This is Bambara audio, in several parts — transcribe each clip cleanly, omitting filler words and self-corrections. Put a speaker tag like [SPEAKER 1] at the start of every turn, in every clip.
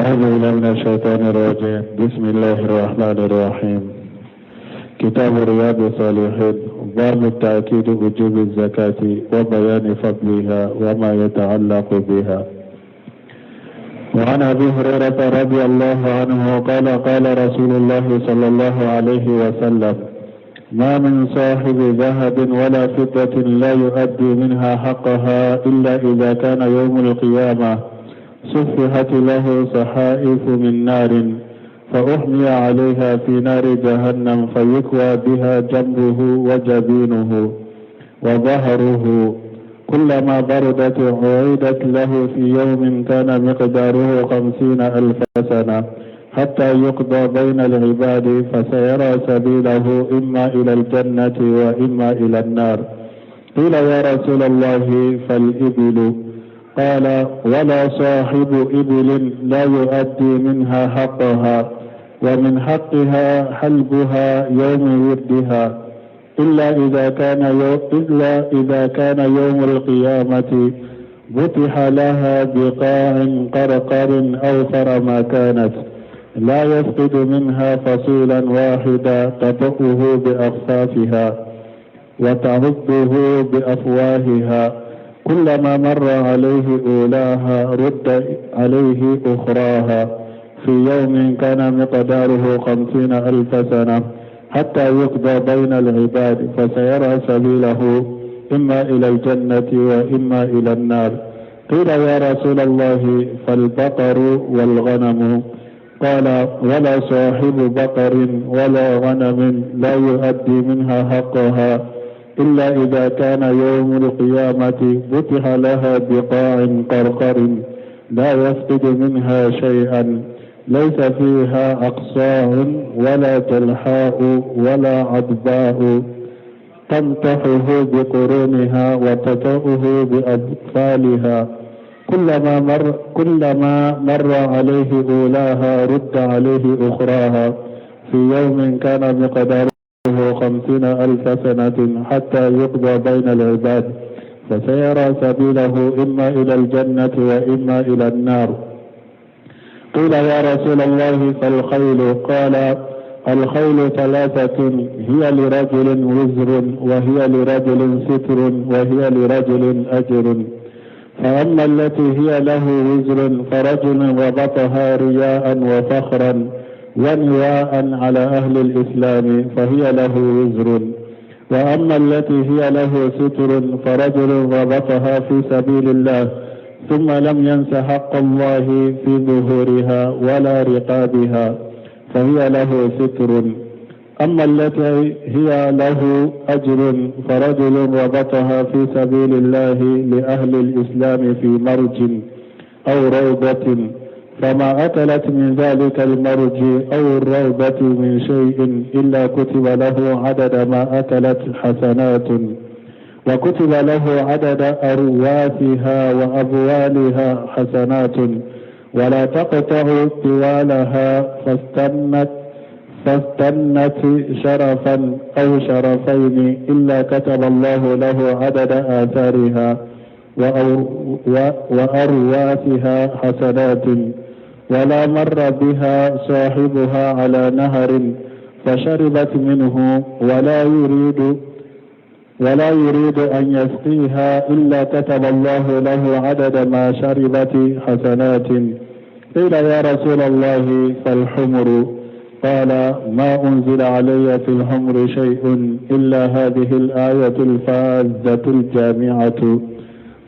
[SPEAKER 1] أعوذ بالله من الشيطان الرجيم. بسم الله الرحمن الرحيم. كتاب رياض الصالحين، باب التأكيد وجوب الزكاة وبيان فضلها وما يتعلق بها. وعن أبي هريرة رضي الله عنه قال: قال رسول الله صلى الله عليه وسلم: ما من صاحب ذهب ولا فضة لا يؤدي منها حقها إلا إذا كان يوم القيامة صفحت له صحائف من نار فأحمي عليها في نار جهنم فيكوى بها جنبه وجبينه وظهره، كلما بردت أعيدت له في يوم كان مقداره 50,000 سنة حتى يقضى بين العباد، فسيرى سبيله إما إلى الجنة وإما إلى النار. قيل: يا رسول الله، فالإبل؟ قال: ولا صاحب إبل لا يؤدي منها حقها، ومن حقها حلبها يوم وردها، إلا إذا كان يوم القيامة بطح لها بقاع قرقر أوفر ما كانت، لا يفقد منها فصيلا واحدا، تطؤه بأخفافها وتعضه بأفواهها، كلما مر عليه أولاها رد عليه أخراها، في يوم كان مقداره 50,000 سنة حتى يقضى بين العباد، فسيرى سبيله إما إلى الجنة وإما إلى النار. قيل: يا رسول الله، فالبقر والغنم؟ قال: ولا صاحب بقر ولا غنم لا يؤدي منها حقها إلا إذا كان يوم القيامة بطح لها بقاع قرقر لا يفقد منها شيئا، ليس فيها أقصاع ولا جلحاء ولا عضباء، تمتحه بقرونها وتطؤه بأطفالها، كلما مر عليه أولاها رد عليه أخراها، في يوم كان مقداره 50,000 سنة حتى يقضى بين العباد، فسيرى سبيله إما إلى الجنة وإما إلى النار. قيل: يا رسول الله، فالخيل؟ قال: الخيل 3، هي لرجل وزر، وهي لرجل ستر، وهي لرجل أجر. فأما التي هي له وزر فرجل ربطها رياء وفخرا ونواء على أهل الإسلام فهي له وزر. وأما التي هي له ستر فرجل ربطها في سبيل الله ثم لم ينس حق الله في ظهورها ولا رقابها فهي له ستر. أما التي هي له أجر فرجل ربطها في سبيل الله لأهل الإسلام في مرج أو روضة، فما أكلت من ذلك المرج أو الروضة من شيء إلا كتب له عدد ما أكلت حسنات، وكتب له عدد أروافها وأبوالها حسنات، ولا تقطع طوالها فاستنت شرفا أو شرفين إلا كتب الله له عدد آثارها وأروافها حسنات. ولا مر بها صاحبها على نهر فشربت منه ولا يريد أن يسقيها إلا كتب الله له عدد ما شربت حسنات. قيل: يا رسول الله، فالحمر؟ قال: ما أنزل علي في الحمر شيء إلا هذه الآية الفاذة الجامعة: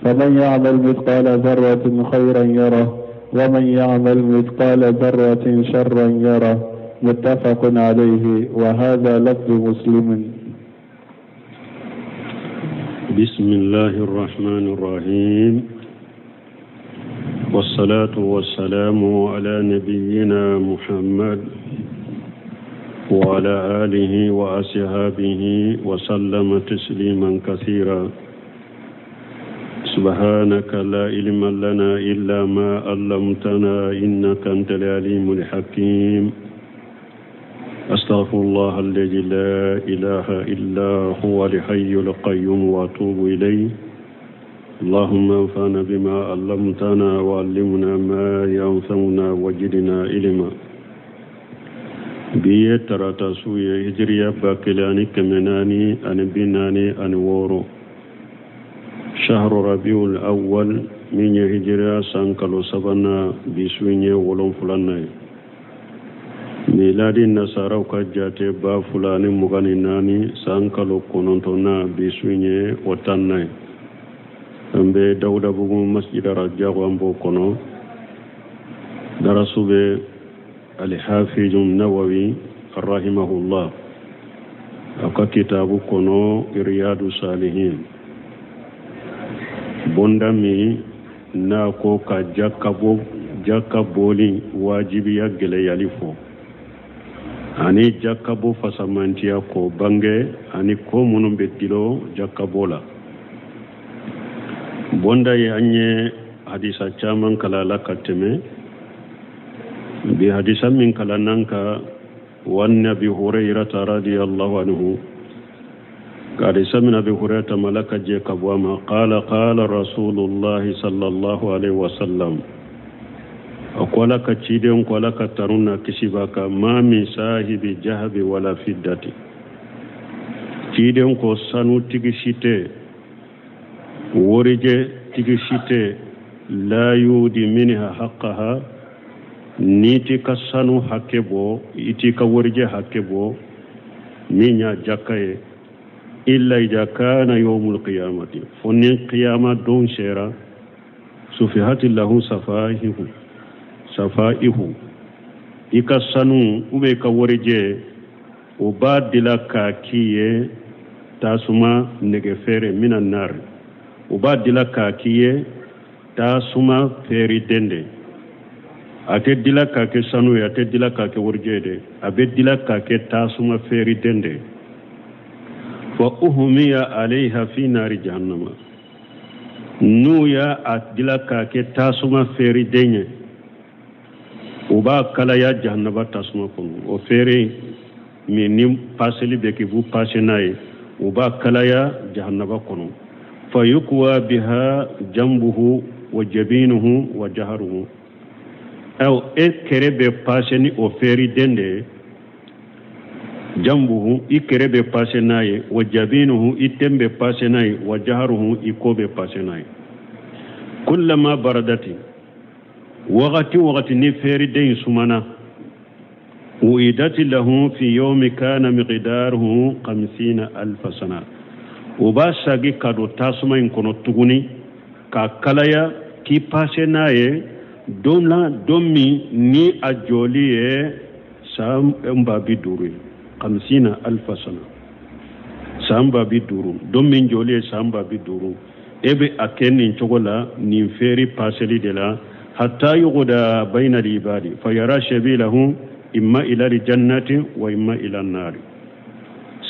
[SPEAKER 1] فمن يعمل مثقال ذرة خيرا يره، ومن يعمل مثقال ذرة شرا يره. متفق عليه، وهذا لفظ مسلم.
[SPEAKER 2] بسم الله الرحمن الرحيم، والصلاة والسلام على نبينا محمد وعلى آله وأصحابه وسلم تسليما كثيرا. سبحانك لا علم لنا إلا ما علمتنا إنك أنت العليم الحكيم. أستغفر الله الذي لا إله إلا هو الحي القيوم وأتوب إليه. اللهم انفعنا بما علمتنا وعلمنا ما ينفعنا وجدنا علما. Bi ye tarata su ye, hijiriya 1446, shahru rabiul awwal, min ye hijiriya san kalo sabanan, bi su ye wolonfulanan ye. Miladi nasaraw ka jate, 2024 san kalo kɔnɔntɔnnan, bi su ye o tannan ye. An bɛ Dawudabugu masjid Arajago, an b'o kɔnɔ. Darasu bɛ Alhafizu Nawawi rahimahullah a ka kitabu kɔnɔ, Riyadu Salihin, bonda min n'a ko ka jaka bɔli wajibiya gɛlɛyali fɔ, ani jakabo fasamantiya k'o bange, ani ko minnu bɛ dilo jakabo la. Bonda ye, an ye hadisa caman kala la ka tɛmɛ. Bi hadisa min kalannan ka, wa an Abi Hurairata radiyallahu anhu, hadisa min Abi Hurairata mala ka jɛ ka bɔ a ma, qala qala Rasulullahi sallallahu alaihi wasallam, a ko Ala ka ciden ko, Ala ka tanu na kisi b'a kan, ma min sahibi jahabi wala fiddati, ciden ko sanutigi si tɛ, warijɛ tigi si tɛ, la yudi minha haqqaha, n'i t'i ka sanu hakɛ bɔ, i t'i ka warijɛ hakɛ bɔ min y'a jaka ye, illa ida kana yawmul qiyamati, fo ni qiyama don sera, sufihati lahu safahihu safaihu, i ka sanu ou bien i ka warijɛ, o b'a dila k'a k'i ye tasuma nɛgɛ feere mina nari, o b'a dila k'a k'i ye tasuma feere den de. A tɛ dila k'a kɛ sanu ye, a tɛ dila k'a kɛ warijɛ de, a bɛ dila k'a kɛ tasuma feere den de. Fa uhumiya alayha fi nari jahannama, n'u y'a a dila k'a kɛ tasuma feere den ye, u b'a kalaya jahannaba tasuma kɔnɔ. O feere min ni paseli bɛ kɛ, b'u pase n'a ye, u b'a kalaya jahannaba kɔnɔ. Fa yukwa biha jambuhu wa jabinuhu wa jaharuhu, aw e kɛrɛ bɛ pase ni o feere den de ye, jambuhu, i kɛrɛ bɛ pase n'a ye, wa jabinuhu, i ten bɛ pase n'a ye, wa jaharuhu, i kɔ bɛ pase n'a ye. Kullama baradati, wagati wagati ni feere den in sumana, uidati lahu fi yawmi kana miqdaruhu khamsina alfa sana, o b'a sagi ka don tasuma in kɔnɔ tuguni k'a kalaya k'i pase n'a ye don la, don min ni a jɔli ye san 50000 ye, khamsina alfa sana, san 50000, don min jɔli ye san 50000, e bɛ a kɛ nin cogo la, nin feere paseli de la, hatta yuqda bayna al-ibadi fa yara sabilahu imma ila al-jannati wa imma ila an-nari.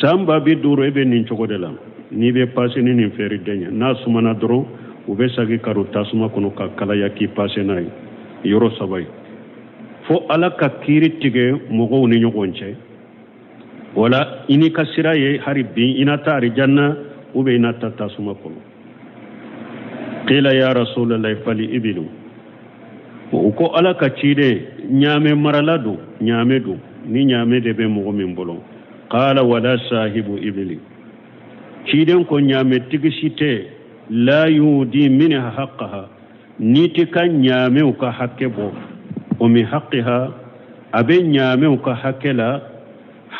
[SPEAKER 2] San 50000, e bɛ nin cogo de la, n'i bɛ pase ni nin feere den ye, n'a sumana dɔrɔn, u bɛ sagi ka don tasuma kɔnɔ ka kalaya k'i pase n'a ye yɔrɔ saba ye, fo Ala ka kiiri tigɛ mɔgɔw ni ɲɔgɔn cɛ. Wala i n'i ka sira ye hari bi, i na taa arijanna ou bien i na taa tasuma kɔnɔ. Qila ya Rasulallahi fali ibilu, u ko Ala ka ciden, ɲaamɛ marala don, ɲaamɛ don, ni ɲaamɛ de bɛ mɔgɔ min bolo. Qala wala sahibu ibili, ciden ko ɲaamɛ tigi si tɛ, la yudi minha haqqaha, n'i tɛ ka ɲaamɛw ka hakɛ bɔ, o min haqqiha, a bɛ ɲaamɛw ka hakɛ la,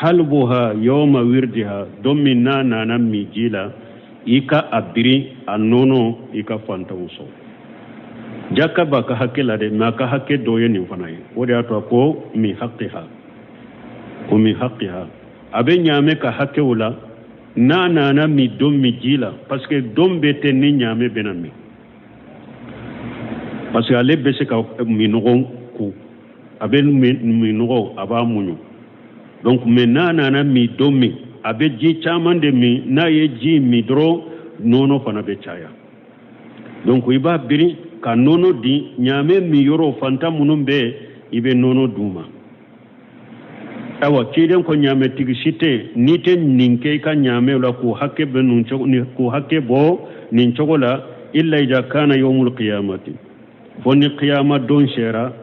[SPEAKER 2] halbuha yawma wirdiha, don min n'a nana min ji la, i ka a biri a nɔnɔ, i ka fantanw sɔn. Jaka b'a ka hakɛ la dɛ, mɛ a ka hakɛ dɔ ye nin fana ye. O de y'a to a ko min haqqiha, o min haqqiha, a bɛ ɲaamɛ ka hakɛw la n'a nana min don min ji la, parce que don bɛɛ tɛ ni ɲaamɛ bɛna min, parce que ale bɛ se ka minɔgɔ ku, a bɛ minɔgɔ, a b'a muɲu. Donc mais n'a nana min don min, a bɛ ji caman de min. N'a ye ji min dɔrɔn, nɔnɔ fana bɛ caya. Donc i b'a biri ka nɔnɔ di ɲaamɛ min yɔrɔ, fantan minnu bɛ yen, i bɛ nɔnɔ d'u ma. Ayiwa, ciden ko ɲaamɛtigi si tɛ n'i tɛ nin kɛ i ka ɲaamɛw la, k'u hakɛ bɛ nin cogo, k'u hakɛ bɔ nin cogo la. Illa ida kana yawmul qiyamati, fo ni qiyama don sera,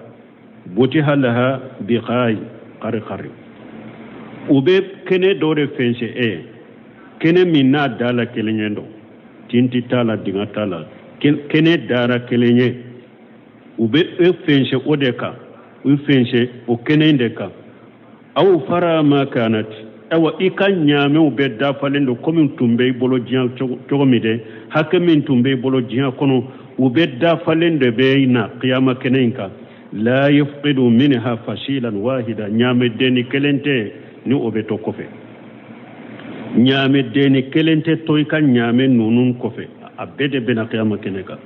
[SPEAKER 2] butiha laha biqai qari qari, u bɛ kɛnɛ dɔ de fɛnsɛ e ye, kɛnɛ min n'a da la kelen ye don, tinti t'a la, dinga t'a la, kɛnɛ dara kelen ye. U bɛ e fɛnsɛ o de kan, u fɛnsɛ o kɛnɛ in de kan. Awfara ma kanat, awa i ka ɲaamɛw bɛɛ dafalen don komi tun bɛ i bolo diɲɛ cogo min dɛ, hakɛ min tun bɛ i bolo diɲɛ kɔnɔ, u bɛɛ dafalen de bɛ na kiyama kɛnɛ in kan. La yafqidu minha fasilan wahida, ɲaamɛdenni kelen tɛ ni o bɛ to kɔfɛ, ɲaamɛdenni kelen tɛ to i ka ɲaamɛ ninnu kɔfɛ, a bɛɛ de bɛna kiyama kɛnɛ kan.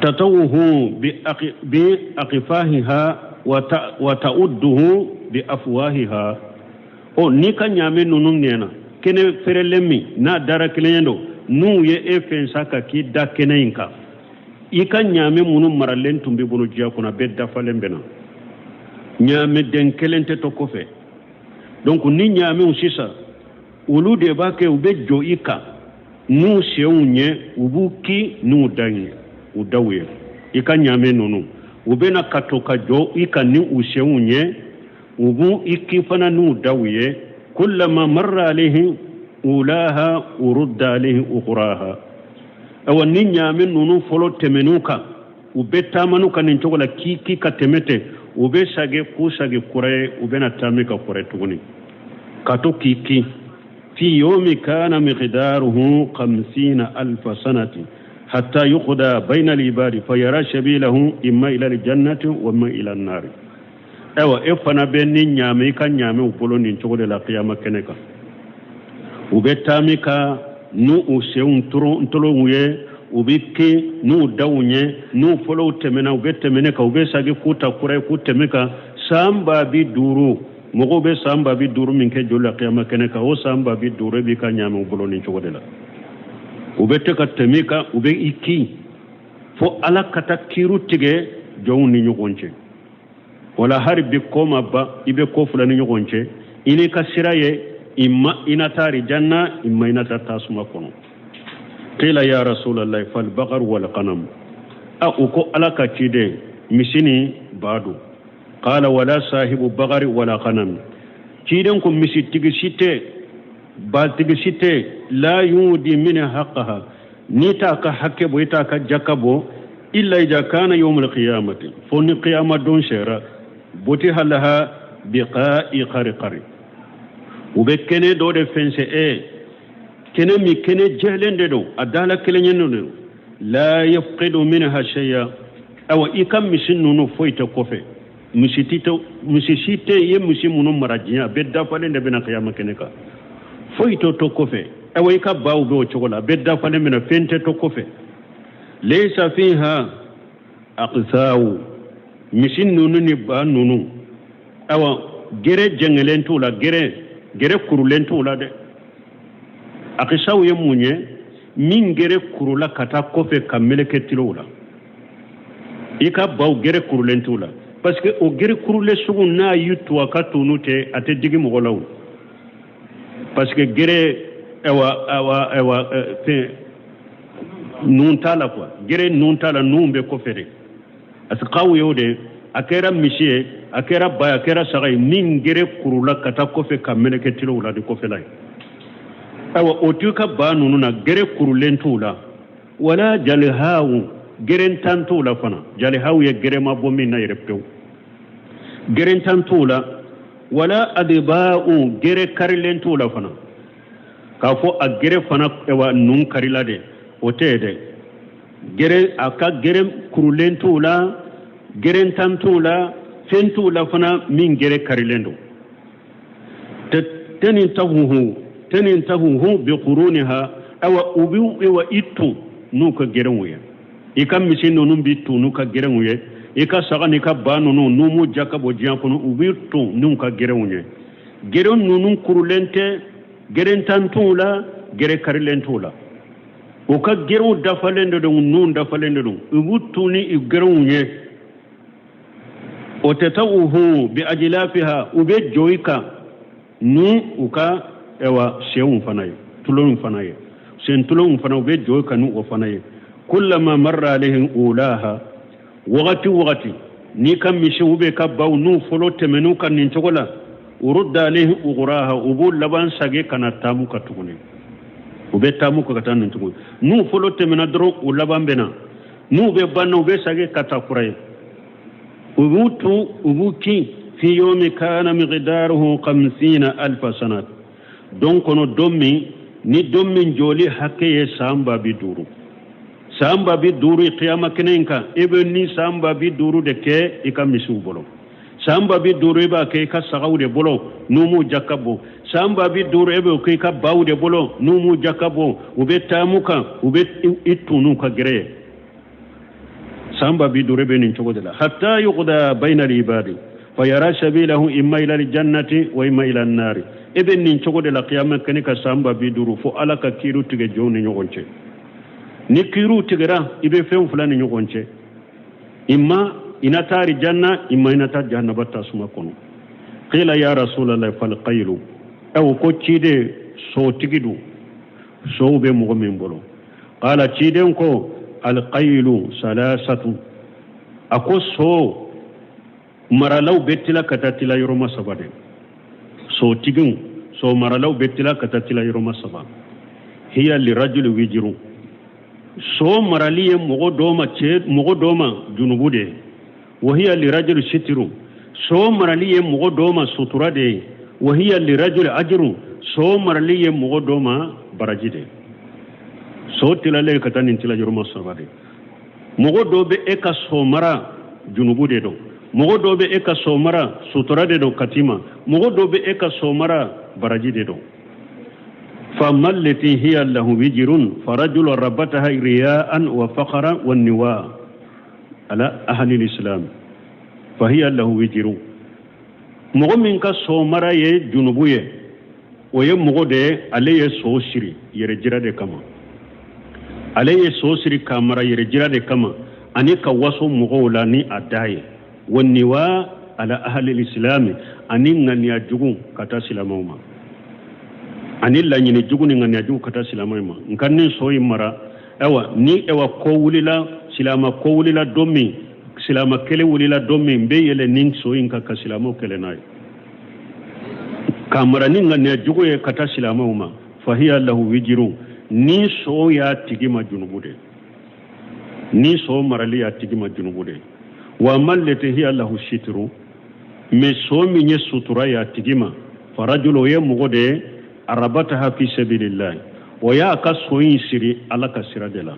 [SPEAKER 2] Tatawuhu bi aqfahiha wa ta'udduhu bi afwahiha. O n'i ka ɲaamɛ ninnu nɛna kɛnɛ fɛrɛlen min n'a dara kelen ye don, n'u ye e fɛnsa ka k'i da kɛnɛ in kan, i ka ɲaamɛ minnu maralen tun b'i bolo diɲɛ kɔnɔ, a bɛɛ dafalen bɛ na, ɲaamɛden kelen tɛ to kɔfɛ. Donc ni ɲaamɛw sisan, olu de b'a kɛ u bɛ jɔ i kan n'u senw ye, u b'u ki n'u da ye, u daw ye. I ka ɲaamɛ ninnu, u bɛna ka to ka jɔ i kan ni u senw ye, u b'u i ki fana n'u daw ye. Kullama marra alayhi ulaha urudda alayhi ukhraha. Awa ni ɲaamɛ ninnu fɔlɔ tɛmɛn'u kan, u bɛ taamanu kan nin cogo la k'i ki ka tɛmɛ ten, u bɛ sage k'u sage kura ye, u bɛna taama ka kura tuguni ka to k'i ki. Fi yomi kana miqdaruhu khamsina alfa sanati hatta yuqda bayna al-ibadi fayara sabilahu imma ila al-jannati wa imma ila an-nari. Ayiwa e fana bɛ ni ɲaamɛ i ka ɲaamɛw bolo nin cogo de la kiyama kɛnɛ kan. U bɛ taami ka n'u u senw ntolonw ye, u bɛ ke n'u daw ye, n'u fɔlɔw tɛmɛna, u bɛ tɛmɛ kan, u bɛ sagi k'u ta kura ye k'u tɛmɛ kan. San 50,000, mɔgɔw bɛ san 50,000 min kɛ joli la kiyama kɛnɛ kan, o san 50,000 b'i ka ɲaamɛw bolo nin cogo de la. U bɛ to ka tɛmɛ kan, u bɛ i kin fo Ala ka taa kiiru tigɛ jɔnw ni ɲɔgɔn cɛ. Wala hari bi ko ma ban, i bɛ ko fila ni ɲɔgɔn cɛ, i n'i ka sira ye, imma i na taa arijanna, imma i na taa tasuma kɔnɔ. Qila ya rasulallahi fal baqar wal qanam. A u ko Ala ka ciden, misi ni ba don. Qala wala sahibu baqari wala qanam. Ciden ko misitigi si tɛ, batigi si tɛ, la yudi min haqqaha, n'i t'a ka hakɛ bɔ, i t'a ka jaka bɔ, illa ida kana yawmul qiyamati, fo ni qiyama don sera, butiha laha biqa'i qariqari. U bɛ kɛnɛ dɔ de fɛnsɛ e kɛnɛ min kɛnɛ jɛlen de don, a dala kelen ye don, la yafqidu minha shay'a. Awa i ka misi ninnu foyi tɛ kɔfɛ, misi ti tɛ, misi si tɛ i ye misi minnu mara diɲɛ, a bɛɛ dafalen de bɛna kiyama kɛnɛ kan, foyi tɛ to kɔfɛ. Awa i ka baw bɛ o cogo la, a bɛɛ dafalen bɛna, fɛn tɛ to kɔfɛ. Laysa fiha aqsaw, misi ninnu ni ba ninnu, awa gere jɛngɛlen t'u la, gere kurulen t'u la dɛ. Aqsaw ye mun ye? Min gere kurula ka taa kɔfɛ ka meleke tilow la. I ka baw gere kurulen t'u la, parce que o gere kurulen sugu n'a y'i tu a ka tunu tɛ, a tɛ digi mɔgɔ la o, parce que gere awa fɛn nun t'a la quoi, gere nun t'a la, nun bɛ kɔfɛ de. Asikaw y'o de, a kɛra misi ye, a kɛra ba ye, a kɛra saga ye, min gere kurula ka taa kɔfɛ ka meleke tilow la de kɔfɛla ye. Ayiwa o t'i ka ba ninnu na, gere kurulen t'u la. Wala jalihawu, gerentan t'u la fana. Jalihawu ye gere ma bɔ min na yɛrɛ pewu, gerentan t'u la. Wala adiba'u, gere karilen t'u la fana, k'a fɔ a gere fana wa nun karila de, o tɛ yen dɛ. Gere a ka gere kurulen t'u la, gerentan t'u la, fɛn t'u la fana min gere karilen don. Tɛni tahuhu bi quruniha. Awa u bi wa i tun n'u ka gerenw ye, i ka misi ninnu bi tun n'u ka gerenw ye, i ka saga n'i ka ba ninnu n'u m'u jaka bɔ diɲɛ kɔnɔ, u bi tun n'u ka gerenw ye. Geren ninnu kurulen tɛ, gerentan t'u la, gere karilen t'u la, u ka gerenw dafalen de don, nun dafalen de don, u b'u tun ni u gerenw ye. O tata'uhu bi ajlafiha, u bɛ jɔ i kan ni u ka ayiwa senw fana ye, tulonw fana ye. Sentulonw fana, u bɛ jɔ ka ni o fana ye. Kullama marra alayhim ulaha, wagati wagati n'i ka misiw bɛ ka baw n'u fɔlɔ tɛmɛn'u kan nin cogo la, urudda alayhim ukhraha, u b'u laban sagi ka na taamu kan tuguni. U bɛ taamu kan ka taa nin cogo. N'u fɔlɔ tɛmɛna dɔrɔn, u laban bɛ na. N'u bɛ ban na, u bɛ sagi ka taa kura ye. U b'u tun, u b'u kin. Fi yawmi kana miqdaruhu khamsina alfa sana, don kɔnɔ, don min ni don min jɔli hakɛ ye san 50,000. San 50,000 kiyama kɛnɛ in kan, e bɛ ni san 50,000 de kɛ i ka misiw bolo. San 50,000 e b'a kɛ i ka sagaw de bolo n'u m'u jaka bɔ. San 50,000 e b'o kɛ i ka baw de bolo n'u m'u jaka bɔ. U bɛ taamu kan, u bɛ i tun n'u ka gɛrɛ ye. San 50,000 bɛ nin cogo de la, hatta yuqda bayna al-ibadi fayara sabilahu imma ila al-jannati wa imma ila an-nari. E bɛ nin cogo de la kiyama kɛnɛ kan san 50,000, fo Ala ka kiiriw tigɛ jɔnw ni ɲɔgɔn cɛ. Ni kiiriw tigɛra, i bɛ fɛn fila ni ɲɔgɔn cɛ: imma i na taa janna, imma i na taa jahannaba tasuma kɔnɔ. Qila ya rasulallah fal qaylu. Aw ko ciden, sotigi dun, sow bɛ mɔgɔ min bolo? Qala, ciden ko alqaylu salasatu. A ko so maralaw bɛ tila ka taa tila yɔrɔma saba de. Sotigiw, so maralaw bɛ tila ka taa tila yɔrɔma saba. Hiya lirajuli wijiru, so marali ye mɔgɔ dɔ ma, cɛ mɔgɔ dɔ ma junubu de ye. Wa hiya lirajuli sitiru, so marali ye mɔgɔ dɔ ma sutura de ye. Wa hiya lirajuli ajiru, so marali ye mɔgɔ dɔ ma baraji de ye. So tilalen ka taa nin tila yɔrɔma saba de. Mɔgɔ dɔ bɛ e ka so mara, junubu de don. Mɔgɔ dɔ bɛ e ka so mara, sutura de don kati ma. Mɔgɔ dɔ bɛ e ka so mara, baraji de don. Fa allati hiya lahu wijrun farajulu rabataha riya'an wa fakhran wa niwa ala ahli islam fahiya lahu wijrun. Mɔgɔ min ka so mara ye junubu ye, o ye mɔgɔ de ye, ale ye so siri yɛrɛ jira de kama. Ale ye so siri k'a mara yɛrɛ jira de kama ani ka waso mɔgɔw la ni a da ye. Wa niwa ala ahli islami, ani ŋaniya jugu ka taa silamɛw ma, ani laɲini jugu ni ŋaniya jugu ka taa silamɛw ma. Nka ni so in mara, ayiwa, ni ayiwa ko wulila, silama ko wulila don min, silama kɛlɛ wulila don min, n bɛ yɛlɛ ni so in kan ka silamɛw kɛlɛ n'a ye, k'a mara ni ŋaniya jugu ye ka taa silamɛw ma. Fahiya lahu wijiru, ni so y'a tigi ma junubu de, ni so marali y'a tigi ma junubu de. Wa amma allati hiya lahu sitiru, mais so min ye sutura y'a tigi ma, farajulu, o ye mɔgɔ de ye, arabataha fi sabilillahi, o y'a ka so in siri Ala ka sira de la.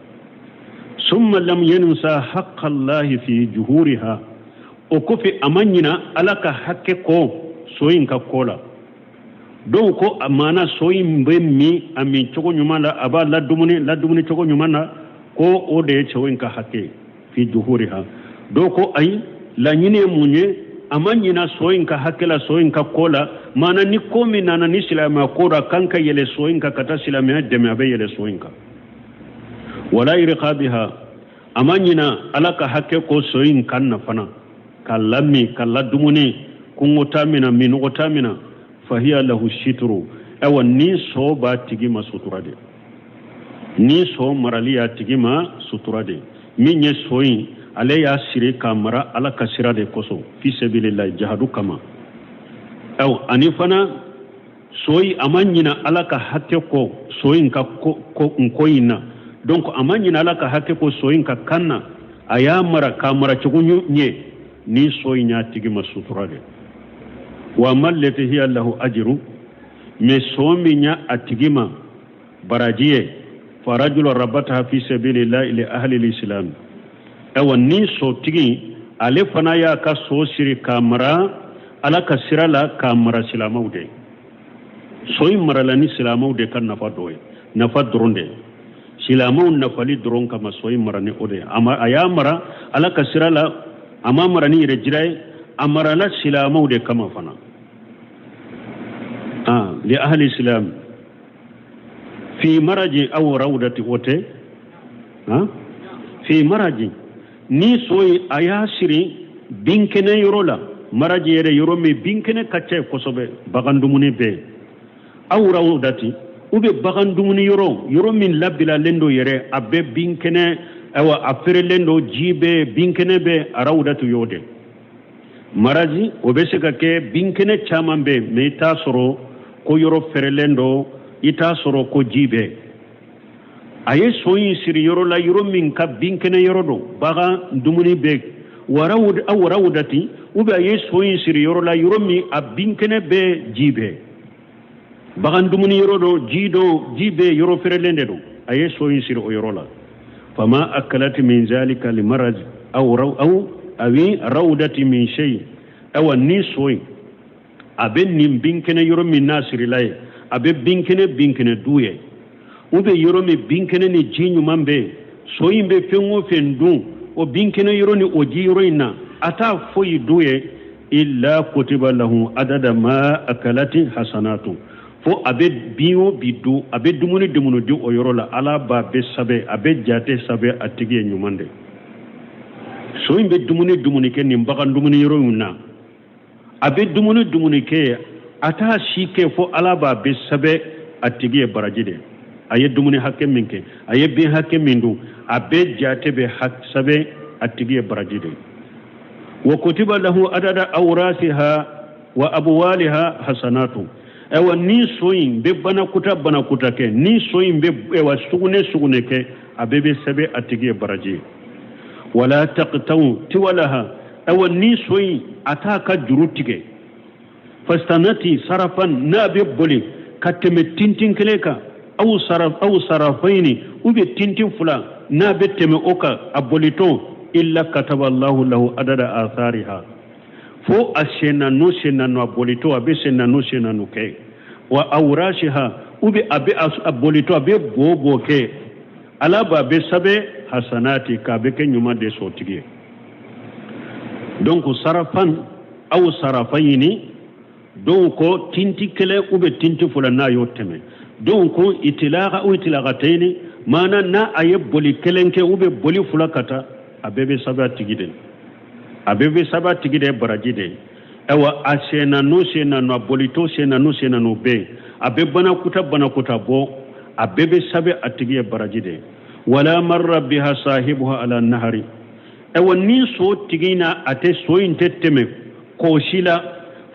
[SPEAKER 2] Summa lam yansa haqqallahi fi juhuriha, o kɔfɛ a ma ɲina Ala ka hakɛ kɔ so in ka ko la. Dɔw ko a maana so in bɛ min, a min cogo ɲuman la, a b'a ladumuni, ladumuni cogo ɲuman na, ko o de ye cɛw in ka hakɛ fi juhuriha. Dɔw ko ayi, laɲini ye mun ye? A ma ɲina so in ka hakɛ la, so in ka ko la. Maana ni ko min nana ni silamɛya ko la kan ka yɛlɛ so in kan ka taa silamɛya dɛmɛ, a bɛ yɛlɛ so in kan. Wala irqabiha, a ma ɲina Ala ka hakɛ kɔ so in kan na fana, ka lamin, ka ladumuni, kungo t'a min na, minnɔgɔ t'a min na. Fahiya lahu situru, ayiwa, ni so b'a tigi ma sutura de, ni so marali y'a tigi ma sutura de. Min ye so in, ale y'a siri k'a mara Ala ka sira de kosɔn, fi sabilillahi, jahadu kama. Ayiwa, ani fana so in, a ma ɲina Ala ka hakɛ kɔ so in ka ko ko in na. Donc a ma ɲina Ala ka hakɛ kɔ so in ka kan na, a y'a mara k'a mara cogo ɲɛ, ni so in y'a tigi ma sutura de. Wa amma allati hiya lahu ajiru, mais so min y'a a tigi ma baraji ye, farajulu rabataha fi sabilillahi li ahli l'islam. Ayiwa, ni sotigi ale fana y'a ka so siri k'a mara Ala ka sira la, k'a mara silamɛw de, so in marala ni silamɛw de ka nafa dɔ ye, nafa dɔrɔn de ye, silamɛw nafali dɔrɔn kama so in mara ni o de ye. A y'a mara Ala ka sira la, a ma mara ni yɛrɛ jira ye, a marala silamɛw de kama fana. Ah, li ahli islam fi maraji aw rawdati, o tɛ fi maraji. Ni so in a y'a siri binkɛnɛ yɔrɔ la, maraji yɛrɛ yɔrɔ min binkɛnɛ ka ca kosɛbɛ, bagan dumuni bɛɛ, aw rawdati, Ou bien bagan dumuni yɔrɔ, yɔrɔ min labilalen don yɛrɛ, a bɛ binkɛnɛ, ayiwa, a feerelen don, ji bɛ, binkɛnɛ bɛ, arawudatu y'o de. Marazi o bɛ se ka kɛ binkɛnɛ caman bɛ, mais i t'a sɔrɔ ko yɔrɔ fɛrɛlen don, i t'a sɔrɔ ko ji bɛ. A ye so in siri yɔrɔ la, yɔrɔ min ka binkɛnɛ yɔrɔ don, bagan dumuni bɛ, aw rawudati, ou bien a ye so in siri yɔrɔ la, yɔrɔ min a binkɛnɛ bɛ, ji bɛ, bagan dumuni yɔrɔ don, ji don, ji bɛ, yɔrɔ fɛrɛlen de don, a ye so in siri o yɔrɔ la. Fama akalati min zalika limaraj aw aw awi rawdati min shay. Awa, ni so in a bɛ nin binkɛnɛ yɔrɔ min n'a sirila ye, a bɛ binkɛnɛ binkɛnɛ dun ye, ou bien yɔrɔ min binkɛnɛ ni ji ɲuman bɛ yen, so in bɛ fɛn o fɛn dun o binkɛnɛ yɔrɔ ni o ji yɔrɔ in na, a t'a foyi dun ye, illa kutiba lahu adada ma akalati hasanatu. Fo a bɛ bin o bi dun, a bɛ dumuni dumuni dun o yɔrɔ la, Ala b'a bɛɛ sɛbɛn, a bɛ jate sɛbɛn a tigi ye ɲuman de. So in bɛ dumuni dumuni kɛ nin bagan dumuni yɔrɔ in na, a bɛ dumuni dumuni kɛ, a t'a si kɛ fo Ala b'a bɛɛ sɛbɛn a tigi ye baraji de. A ye dumuni hakɛ min kɛ, a ye bin hakɛ min dun, a bɛɛ jate bɛ sɛbɛn a tigi ye baraji de. Wa kutiba lahu adada awrasiha wa abwaliha hasanatu. Ayiwa, ni so in bɛ banakuta banakuta kɛ, ni so in bɛ, ayiwa, sugunɛ sugunɛ kɛ, a bɛɛ bɛ sɛbɛn a tigi ye baraji ye. Wala taqtau tiwalaha. Ayiwa, ni so in a t'a ka juru tigɛ, fastanati sarafan, n'a bɛ boli ka tɛmɛ tintin kelen kan, aw sara aw sarafayini, ou bien tintin fila, n'a bɛ tɛmɛ o kan a bolitɔ, illa kataba Allahu lahu adada athariha. Fo a senna nɔ senna nɔ, a bolitɔ a bɛ senna nɔ senna nɔ kɛ, wa awrasiha, ou bien a bɛ a bolitɔ a bɛ bo bo kɛ, Ala b'a bɛ sɛbɛn hasanati, k'a bɛ kɛ ɲuman de sotigi ye. Donc sarafan aw sarafayini, dɔw ko tinti kelen ou bien tinti fila, n'a y'o tɛmɛ. Dɔw ko itilaga o itilagataini, maana n'a a ye boli kelen kɛ ou bien boli fila ka taa, a bɛɛ bɛ sɛbɛn a tigi de, a bɛɛ bɛ sɛbɛn a tigi de baraji de. Ayiwa, a senna n'o senna nɔ, a bolitɔ senna n'o senna n'o bɛɛ yen, a bɛ banakuta banakuta bɔ, a bɛɛ bɛ sɛbɛn a tigi ye baraji de. Wala marra biha sahibuha ala nahari. Ayiwa, ni so tigi na a tɛ so in tɛ tɛmɛ kɔsi la,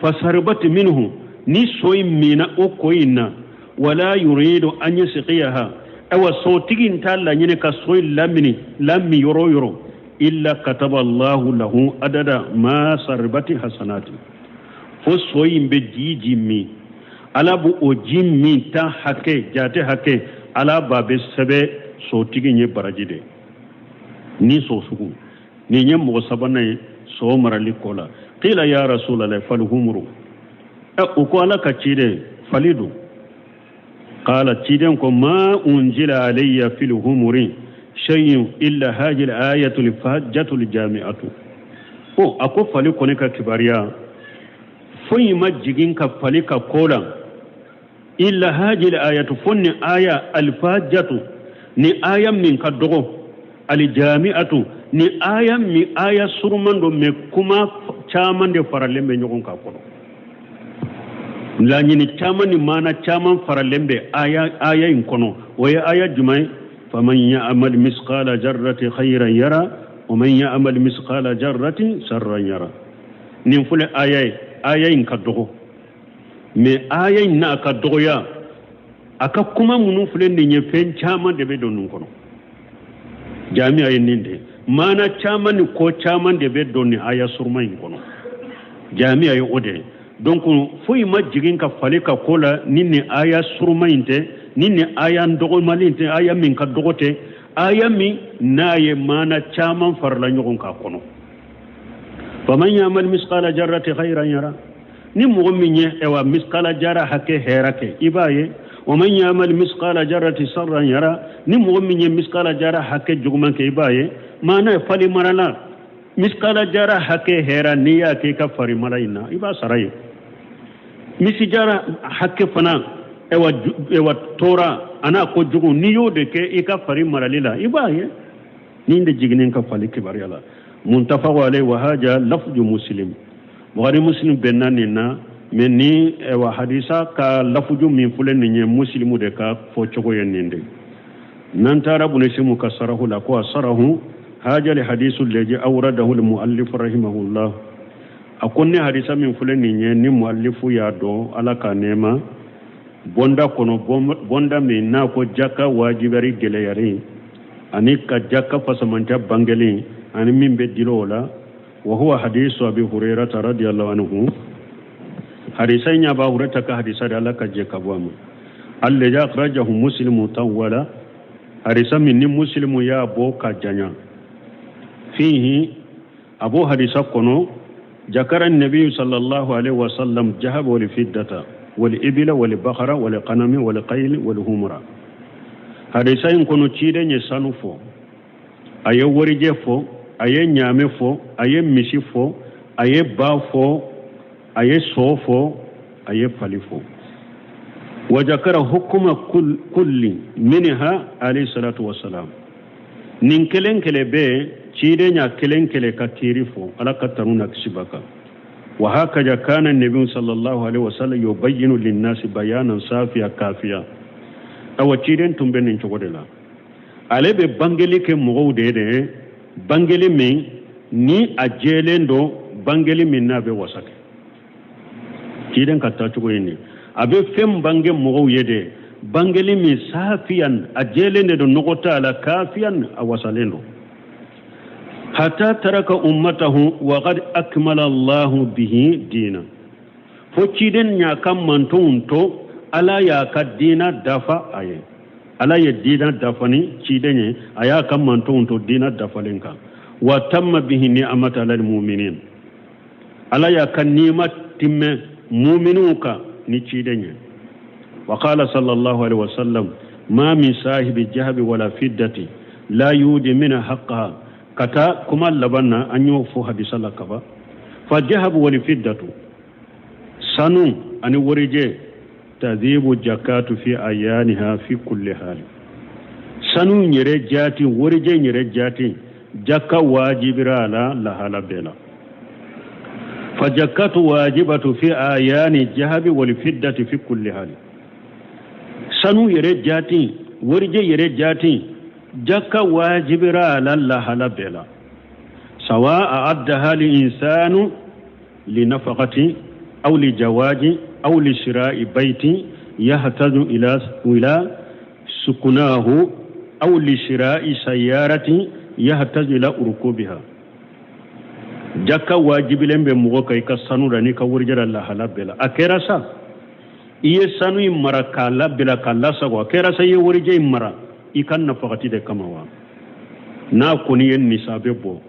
[SPEAKER 2] fasaribati minhu, ni so in minna o kɔ in na, wala yuridu an yasqiyaha, ayiwa, sotigi in t'a laɲini ka so in lamini lamin yɔrɔ o yɔrɔ, illa kataba Allahu lahu adada ma saribati hasanati. Fo so in bɛ ji ji min, Ala b'o o ji min ta hakɛ jate hakɛ, Ala b'a bɛ sɛbɛn sotigi ye baraji de. Ni so sugu nin ye mɔgɔ sabanan ye so marali ko la. Qila ya rasulallah falhumuru. Ɛ, u ko Ala ka ciden, fali dun? Qala, ciden ko ma unzila alayya fil humuri shay'un illa hadhihi al-ayatu al-fajjatu al-jami'atu. O a ko fali kɔni ka kibaruya foyi ma jigin ka fali ka ko la, illa hadhihi al-ayatu, fo ni aya al-fajjatu, ni aya min ka dɔgɔ, al-jami'atu, ni aya min aya suruman don, mais kuma caman de faralen bɛ ɲɔgɔn kan kɔnɔ, laɲini caman ni maana caman faralen bɛ aya aya in kɔnɔ. O ye aya jumɛn ye? Faman ya'mal misqala jarrati khayran yara wa man ya'mal misqala jarrati sharran yara. Nin filɛ aya ye, aya in ka dɔgɔ, mais aya in n'a ka dɔgɔya, a ka kuma minnu filɛ nin ye, fɛn caman de bɛ don nin kɔnɔ. Jami'a ye nin de, maana caman ni ko caman de bɛ don nin aya suruma in kɔnɔ. Jami'a ye o de ye. Donc foyi ma jigin ka fali ka ko la ni nin aya suruma in tɛ, ni nin aya dɔgɔmali tɛ, aya min ka dɔgɔ tɛ, aya min n'a ye maana caman farala ɲɔgɔn kan kɔnɔ. Faman ya'mal misqala jarrati khayran yara, ni mɔgɔ min ye, ayiwa, misqala jara hakɛ hɛrɛ kɛ, i b'a ye. Wa man ya'mal misqala jarrati sharran yara, ni mɔgɔ min ye misqala jara hakɛ juguman kɛ, i b'a ye. Maana ye fali marala misqala jara hakɛ hɛrɛ, n'i y'a kɛ i ka fari mara in na, i b'a sara ye. Misi jara hakɛ fana, ayiwa, ayiwa, tɔɔrɔ a n'a ko jugu, n'i y'o de kɛ i ka fari marali la, i b'a ye. Nin de jiginnen ka fali kibaruya la. Muntafaqu alayhi wa haja lafzu Muslim. Bukhari, Muslim bɛnna nin na. Mais ni wa hadisa ka lafuju min filɛ nin ye, Musilimu de ka fɔcogo ye nin de. N'an taara Bunesimu ka sarahu la, ko a sarahu haja li hadisu lezi awradahu li muallif rahimahullah. A ko ni hadisa min filɛ nin ye, ni muallifu y'a dɔn, Ala ka nɛɛma bonda kɔnɔ, bonda min n'a ko jaka wajibari gɛlɛyari ani ka jaka fasamantya bangeli ani min bɛ dilo o la. Wa huwa hadisu Abi Hurairata radiyallahu anhu, hadisa in Aba Hurairata ka hadisa de, Ala ka jɛ ka bɔ a ma, allazi akhrajahu Muslimu tawwala, hadisa min ni Muslimu y'a bɔ ka janya. Fihi, a b'o hadisa kɔnɔ, jakara nabi sallallahu alaihi wasallam jahaba wal fiddata wal ibila wal bakara wal qanami wal qayl wal humra. Hadisa in kɔnɔ, ciden ye sanu fɔ, a ye warijɛ fɔ, a ye ɲaamɛ fɔ, a ye misi fɔ, a ye ba fɔ, a ye sɔ fɔ, a ye fali fɔ. Wa jakara hukuma kulli minha alayhi salatu wasalam. Nin kelen kelen bɛɛ, ciden y'a kelen kelen ka kiiri fɔ, Ala ka tanu na kisi b'a kan. Wa hakaza kana nabi sallallahu alaihi wasallam yubayyinu linnasi bayanan safiya kafiya. Awa, ciden tun bɛ nin cogo de la, ale bɛ bangeli kɛ mɔgɔw de ye dɛ, bangeli min ni a jɛlen don, bangeli min n'a bɛ wasa kɛ. Ciden ka taacogo ye nin, a bɛ fɛn bange mɔgɔw ye de, bangeli min safiyan, a jɛlen de don, nɔgɔ t'a la, kafiyan, a wasalen don. Hatta taraka ummatahu wa qad akmala Allahu bihi diina. Fo ciden y'a ka mantonw to, Ala y'a ka diina dafa a ye. Ala ye diina dafa ni ciden ye, a y'a ka mantonw to diina dafalen kan. Wa tamma bihi ni'amata alal mu'minin, Ala y'a ka niima timmɛ muminuw kan ni ciden ye. Wa qala sallallahu alaihi wasallam ma min sahibi jahabi wala fiddati la yudi mina haqqaha. Ka taa kuma laban na, an y'o fɔ hadisa la kaba. Fa jahabu wali fiddatu, sanu ani warijɛ, tadhibu jakatu fi ayaniha fi kulli hali. Sanu yɛrɛ jaati, warijɛ yɛrɛ jaati, jaka wajibira a la lahala bɛɛ la. Fa jakatu wajibatu fi ayani jahabi wal fiddati fi kulli hali. Sanu yɛrɛ jaati, warijɛ yɛrɛ jaati, jaka wajibira a la lahala bɛɛ la. Sawa a addaha li insanu li nafaqati aw li jawaji aw li shira'i bayti yahtaju ila sukunahu aw li shira'i sayyarati yahtaju ila urukubiha. Jaka wajibilen bɛ mɔgɔ kan i ka sanu la n'i ka warijɛ la lahala bɛɛ la. A kɛra sa i ye sanu in mara k'a labila k'a lasago, a kɛra sa i ye warijɛ in mara i ka nafagati de kama wa, n'a kɔni ye nisabe bɔ,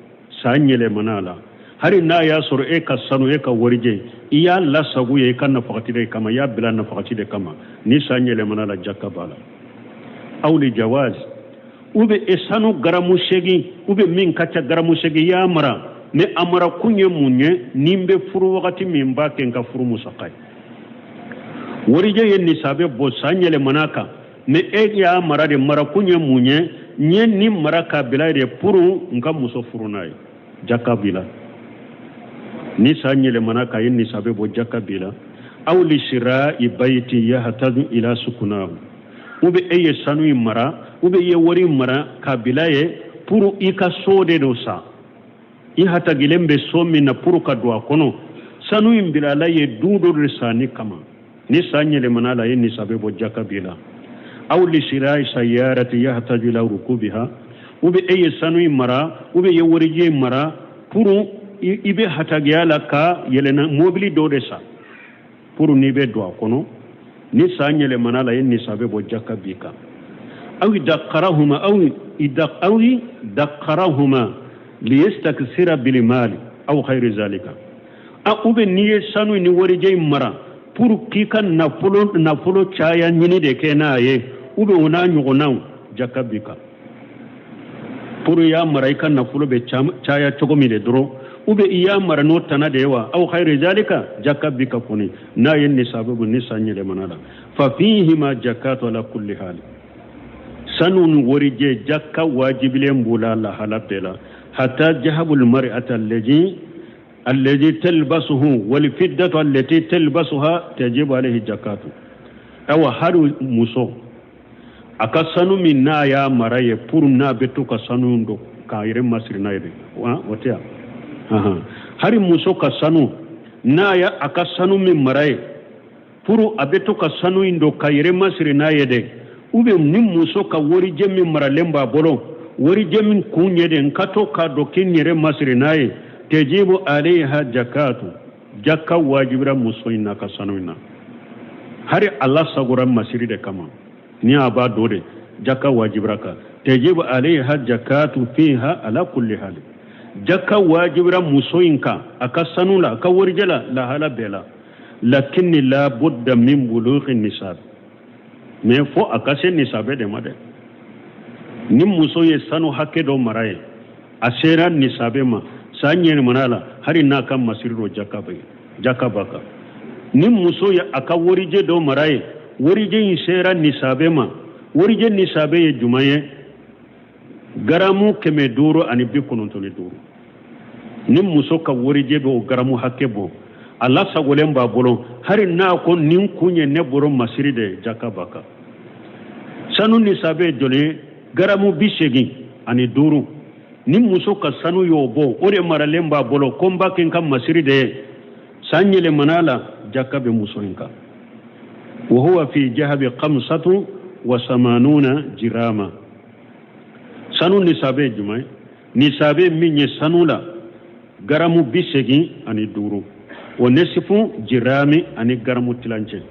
[SPEAKER 2] san yɛlɛmana a la, hali n'a y'a sɔrɔ e ka sanu, e ka warijɛ, i y'a lasago ye i ka nafagati de kama, i y'a bila nafagati de kama, ni san yɛlɛmana la, jaka b'a la. Aw li jawaz, u bɛ e sanu garamu 8 u bɛ min ka ca garamu 8, i y'a mara, mais a mara kun ye mun ye? Ni n bɛ furu wagati min, n b'a kɛ n ka furu musaka ye. Warijɛ ye nisabe bɔ, san yɛlɛmana kan, mais e y'a mara de, mara kun ye mun ye? N ye nin mara k'a bila de pour n ka muso furu n'a ye, jaka b'i la. Ni san yɛlɛmana k'a ye nisabe bɔ, jaka b'i la. Aw li shira'i bayti yahtaju ila sukunahu, u bɛ e ye sanu in mara, u bɛ i ye wari in mara k'a bila ye pour i ka so de don sa, i hatagilen bɛ so min na pour ka don a kɔnɔ, sanu in bilala ye du dɔ de sanni kama, ni san yɛlɛmana la, ye nisabe bɔ, jaka b'i la. Aw li shira'i sayyarati yahtaju ila rukubiha, u bɛ e ye sanu in mara, u bɛ i ye warijɛ in mara pour i bɛ hatagiya la ka yɛlɛnna mobili dɔ de san pour n'i bɛ don a kɔnɔ, ni san yɛlɛmana la, ye nisabe bɔ, jaka b'i kan. Aw dakkarahuma aw dakkarahuma liyastakthira bil mali aw khayri zalika. A u bɛ n'i ye sanu ni warijɛ in mara pour k'i ka nafolo caya ɲini de kɛ n'a ye, u bɛ o n'a ɲɔgɔnnaw, jaka b'i kan. Pour i y'a mara i ka nafolo bɛ caya cogo min de dɔrɔn, u bɛ i y'a mara n'o tana de ye wa, aw khayri zalika, jaka b'i kan kɔni n'a ye nisabu bɔ, ni san yɛlɛmana la. Fa fihima jakatu ala kulli hali. Sanu ni warijɛ, jaka wajibilen b'o la lahala bɛɛ la. Hatta jahabul mar'ata allazi alladhi talbasuhu wal fiddatu allati talbasuha tajibu alayhi jakatu. Awa hali muso a ka sanu min n'a y'a mara ye pour n'a bɛ to ka sanu don k'a yɛrɛ masiri n'a ye de o tɛ yan. Hali muso ka sanu n'a y'a a ka sanu min mara ye pour a bɛ to ka sanu in don ka yɛrɛ masiri n'a ye dɛ, ou bien ni muso ka warijɛ min maralen b'a bolo, warijɛ min kun ye de n ka to k'a don k'i yɛrɛ masiri n'a ye, tajibu alayha jakatu, jaka wajibira muso in n'a ka sanu in na. Hari a lasagora masiri de kama ni a b'a don de, jaka wajibira kan. Tajibu alayha jakatu fiha ala kulli hali, jaka wajibira muso in kan a ka sanu la, a ka warijɛ la, lahala bɛɛ la. Lakinni la budda min bulughi nisab, mais fo a ka se nisabe de ma dɛ. Ni muso ye sanu hakɛ dɔ mara ye, a sera nisabe ma, san yɛlɛmana la, hali n'a ka masiri dɔ jaka bɛ jaka b'a kan. Ni muso ye a ka warijɛ dɔ mara ye, warijɛ in sera nisabe ma, warijɛ nisabe ye jumɛn ye? Garamu 595. Ni muso ka warijɛ bɛ o garamu hakɛ bɔ, a lasagolen b'a bolo, hali n'a ko nin kun ye ne bolo masiri de ye, jaka b'a kan. Sanu nisabe ye joli ye? Garamu 85. Ni muso ka sanu y'o bɔ, o de maralen b'a bolo ko n b'a kɛ n ka masiri de ye, san yɛlɛmana la, jaka bɛ muso in kan. Wa huwa fi jahabi khamsatu wa samanuna jirama. Sanu nisabe ye jumɛn ye? Nisabe min ye sanu la garamu 85, o nesifu jirami ani garamu tilancɛ.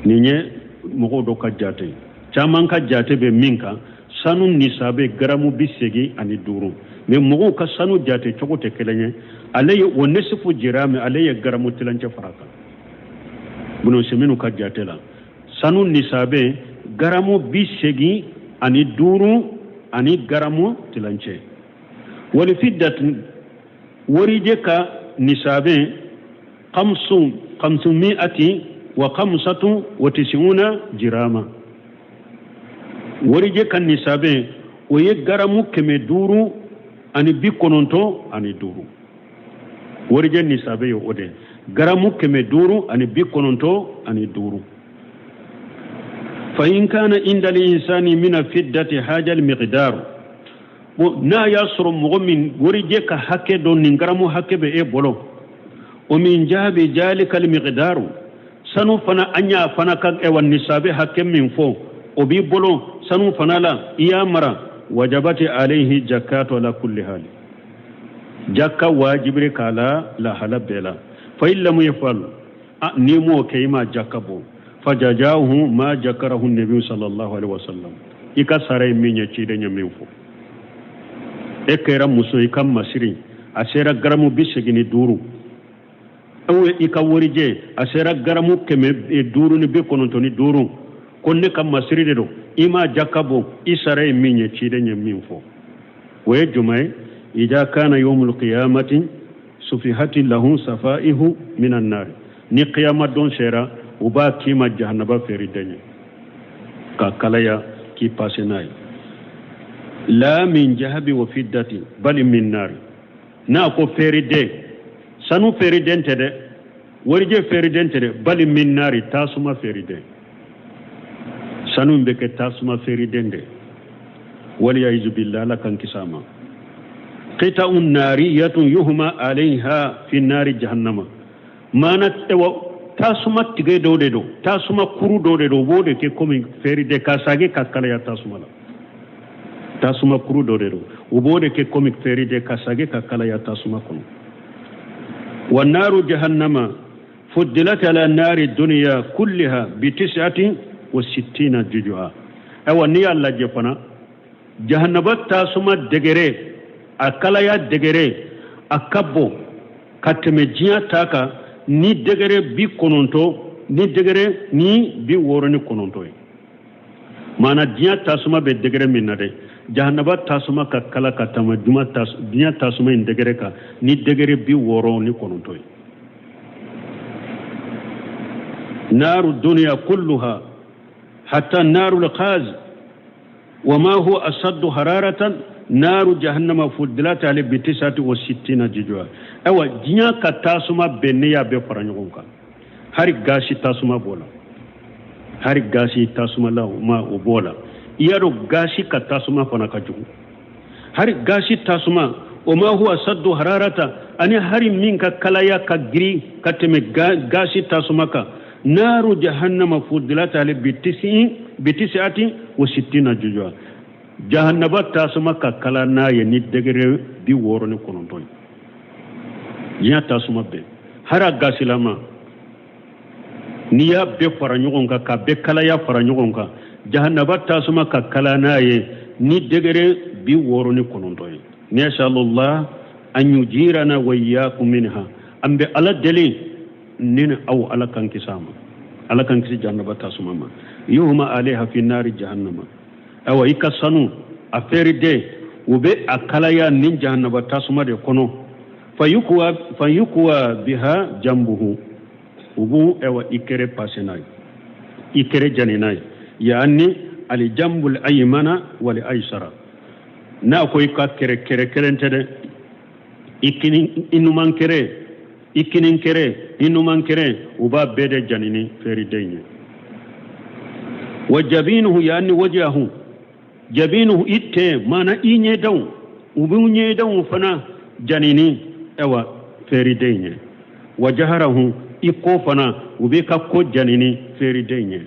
[SPEAKER 2] Nin ye mɔgɔw dɔ ka jate, caman ka jate bɛ min kan, sanu nisabe garamu 85, mais mɔgɔw ka sanu jate cogo tɛ kelen ye. Ale ye o nesifu jirami, ale ye garamu tilancɛ fara kan. Bunu minnu ka jate la, sanu nisabe garamu 85 ani garamu tilancɛ. Wali fiddat, warijɛ ka nisabe khamsumi'ati wa khamsatu wa tis'una jirama. Warijɛ ka nisabe o ye garamu 595. Warijɛ nisabe ye o de garamu 595. Fa in kana inda al-insani min fiddati haja al-miqdar, bon n'a y'a sɔrɔ mɔgɔ min warijɛ ka hakɛ dɔ nin garamu hakɛ bɛ e bolo, o min jaabi jalika al-miqdar, sanu fana an y'a fana ka ɛwa nisabe hakɛ min fɔ o b'i bolo sanu fana la, i y'a mara, wajabati alayhi jakatu ala kulli hali, jaka wajibiri k'a la lahala bɛɛ la. Fa in lam yafal, n'i m'o kɛ i ma jaka bɔ, fajajahu ma jakarahu nabi sallallahu alaihi wasallam, i ka sara ye min ye ciden ye min fɔ. E kɛra muso i ka masiri a sera garamu 85, ou i ka warijɛ a sera garamu 595, ko ne ka masiri de don, i ma jaka bɔ, i sara ye min ye ciden ye min fɔ. O ye jumɛn ye? Ida kana yawmul qiyamati sufihati lahu safaihu minan nar, ni qiyama don sera u b'a k'i ma jahanaba feere den ye ka kalaya k'i pase n'a ye. La min jahabi wa fiddati bali min nar, n'a ko feere den, sanu feere den tɛ dɛ, warijɛ feere den tɛ dɛ, bali min nari, tasuma feere den. Sanu bɛ kɛ tasuma feere den de, waliyazu billah, ala kan kisa ma. Qita'un nariyatun yuhma alayha fi nari jahannama, mana ewa tasuma tigɛ dɔw de don, tasuma kuru dɔw de don, u b'o de kɛ komi feere den ka sage ka kalaya tasuma la. Tasuma kuru dɔ de don, u b'o de kɛ komi feere den ka sage ka kalaya tasuma kɔnɔ. Wa naru jahannama fuddilat ala nari dunya kulliha bi tis'atin wa sittina juz'a. Ayiwa n'i y'a lajɛ fana, jahannaba tasuma dɛgɛrɛ, a kalaya dɛgɛrɛ, a ka bon ka tɛmɛ diɲɛ ta kan ni dɛgɛrɛ 90, ni dɛgɛrɛ ni 69 ye. Maana diɲɛ tasuma bɛ dɛgɛrɛ min na dɛ, jahannaba tasuma ka kala ka tɛmɛ diɲɛ tasuma in dɛgɛrɛ kan ni dɛgɛrɛ 69 ye. Naru dunya kulluha hatta naru al-khaz Wa ma huwa asaddu hararatan naru jahannama fuddilat ale bitisati wa sittina jujua. Ayiwa, diɲɛ ka tasuma bɛɛ, n'i y'a bɛɛ fara ɲɔgɔn kan, hari gasi tasuma b'o la, hari gasi tasuma la o ma o b'o la. I y'a dɔn gasi ka tasuma fana ka jugu, hari gasi tasuma. O ma huwa saddu hararata, ani hari min ka kalaya ka giri ka tɛmɛ gasi tasuma kan, naru jahannama fuddilat ale bitisiati wa sittina jujua. Jahannaba tasuma ka kala n'a ye ni degré 69 ye. Diɲɛ tasuma bɛɛ, hari a gasilama, n'i y'a bɛɛ fara ɲɔgɔn kan, ka bɛɛ kalaya fara ɲɔgɔn kan, jahannaba tasuma ka kala n'a ye ni degré 69 ye. Nasalullah an yujirana wa iyyakum minha. An bɛ Ala deli ne ni aw, Ala k'an kisi a ma, Ala k'an kisi jahannaba tasuma ma. Yuhma alayha fi nari jahannama. Ayiwa, i ka sanu a feeriden, u bɛ a kalaya ni jahannaba tasuma de kɔnɔ. Fayukuwa biha jambuhu, u b'u ayiwa i kɛrɛ pase n'a ye, i kɛrɛ jani n'a ye, yaani alijambul aymana wal aysara. N'a ko i ka kɛrɛ, kɛrɛ kelen tɛ dɛ, i kini, i numan kɛrɛ, i kinin kɛrɛ, i numan kɛrɛ, u b'a bɛɛ de jani ni feeriden ye. Wa jabinuhu, yaani wajahu jabinuhu, i tɛ maana i ɲɛdaw, u b'u ɲɛdaw fana jani ni ayiwa feeriden ye. Wa jaharahu, i kɔ fana, u b'i ka kɔ jani ni feeriden ye.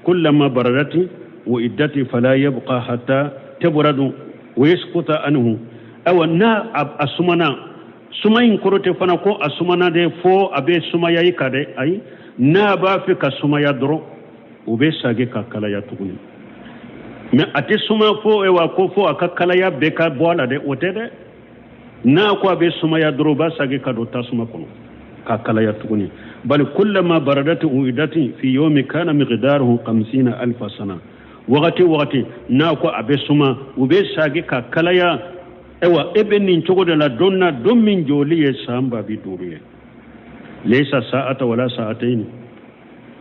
[SPEAKER 2] Kullama baradati wa iddati fala yabqa hatta tabradu wa yasquta anhu. Ayiwa, n'a a sumana, suma in kɔrɔ tɛ fana ko a sumana de fo a bɛ sumaya i kan dɛ, ayi. N'a b'a fɛ ka sumaya dɔrɔn, u bɛ sagi ka kalaya tuguni, mais a tɛ suma fo ayiwa ko fo a ka kalaya bɛɛ ka bɔ a la dɛ, o tɛ dɛ. N'a ko a bɛ sumaya dɔrɔn, u b'a sagi ka don tasuma kɔnɔ ka kalaya tuguni. Bali kullama baradati uidati fi yawmi kana miqdaruhu 50 alfa sana. Wagati wagati n'a ko a bɛ suma, u bɛ sagi ka kalaya. Ayiwa, e bɛ nin cogo de la don na, don min jɔli ye san 50 000 ye. Laysa sa'ata wala sa'ataini,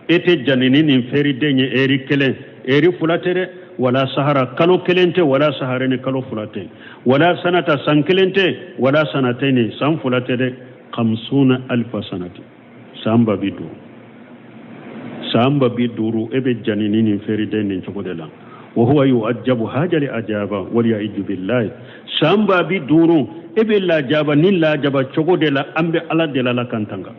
[SPEAKER 2] e tɛ janini nin feeriden ye eri kelen, eri fila tɛ dɛ, wala sahara, kalo kelen tɛ, wala saharini, kalo fila tɛ, wala sanata, san kelen tɛ, wala sanataini, san fila tɛ dɛ, khamsuna alfa sanati, san 50 000, san 50 000, e bɛ janini nin feeriden nin cogo de la. Wa huwa yu'ajjabu hajali ajaba wal ya'iju billahi. San 50 000, e bɛ lajaba ni lajaba cogo de la. An bɛ Ala deli, Ala k'an tanga.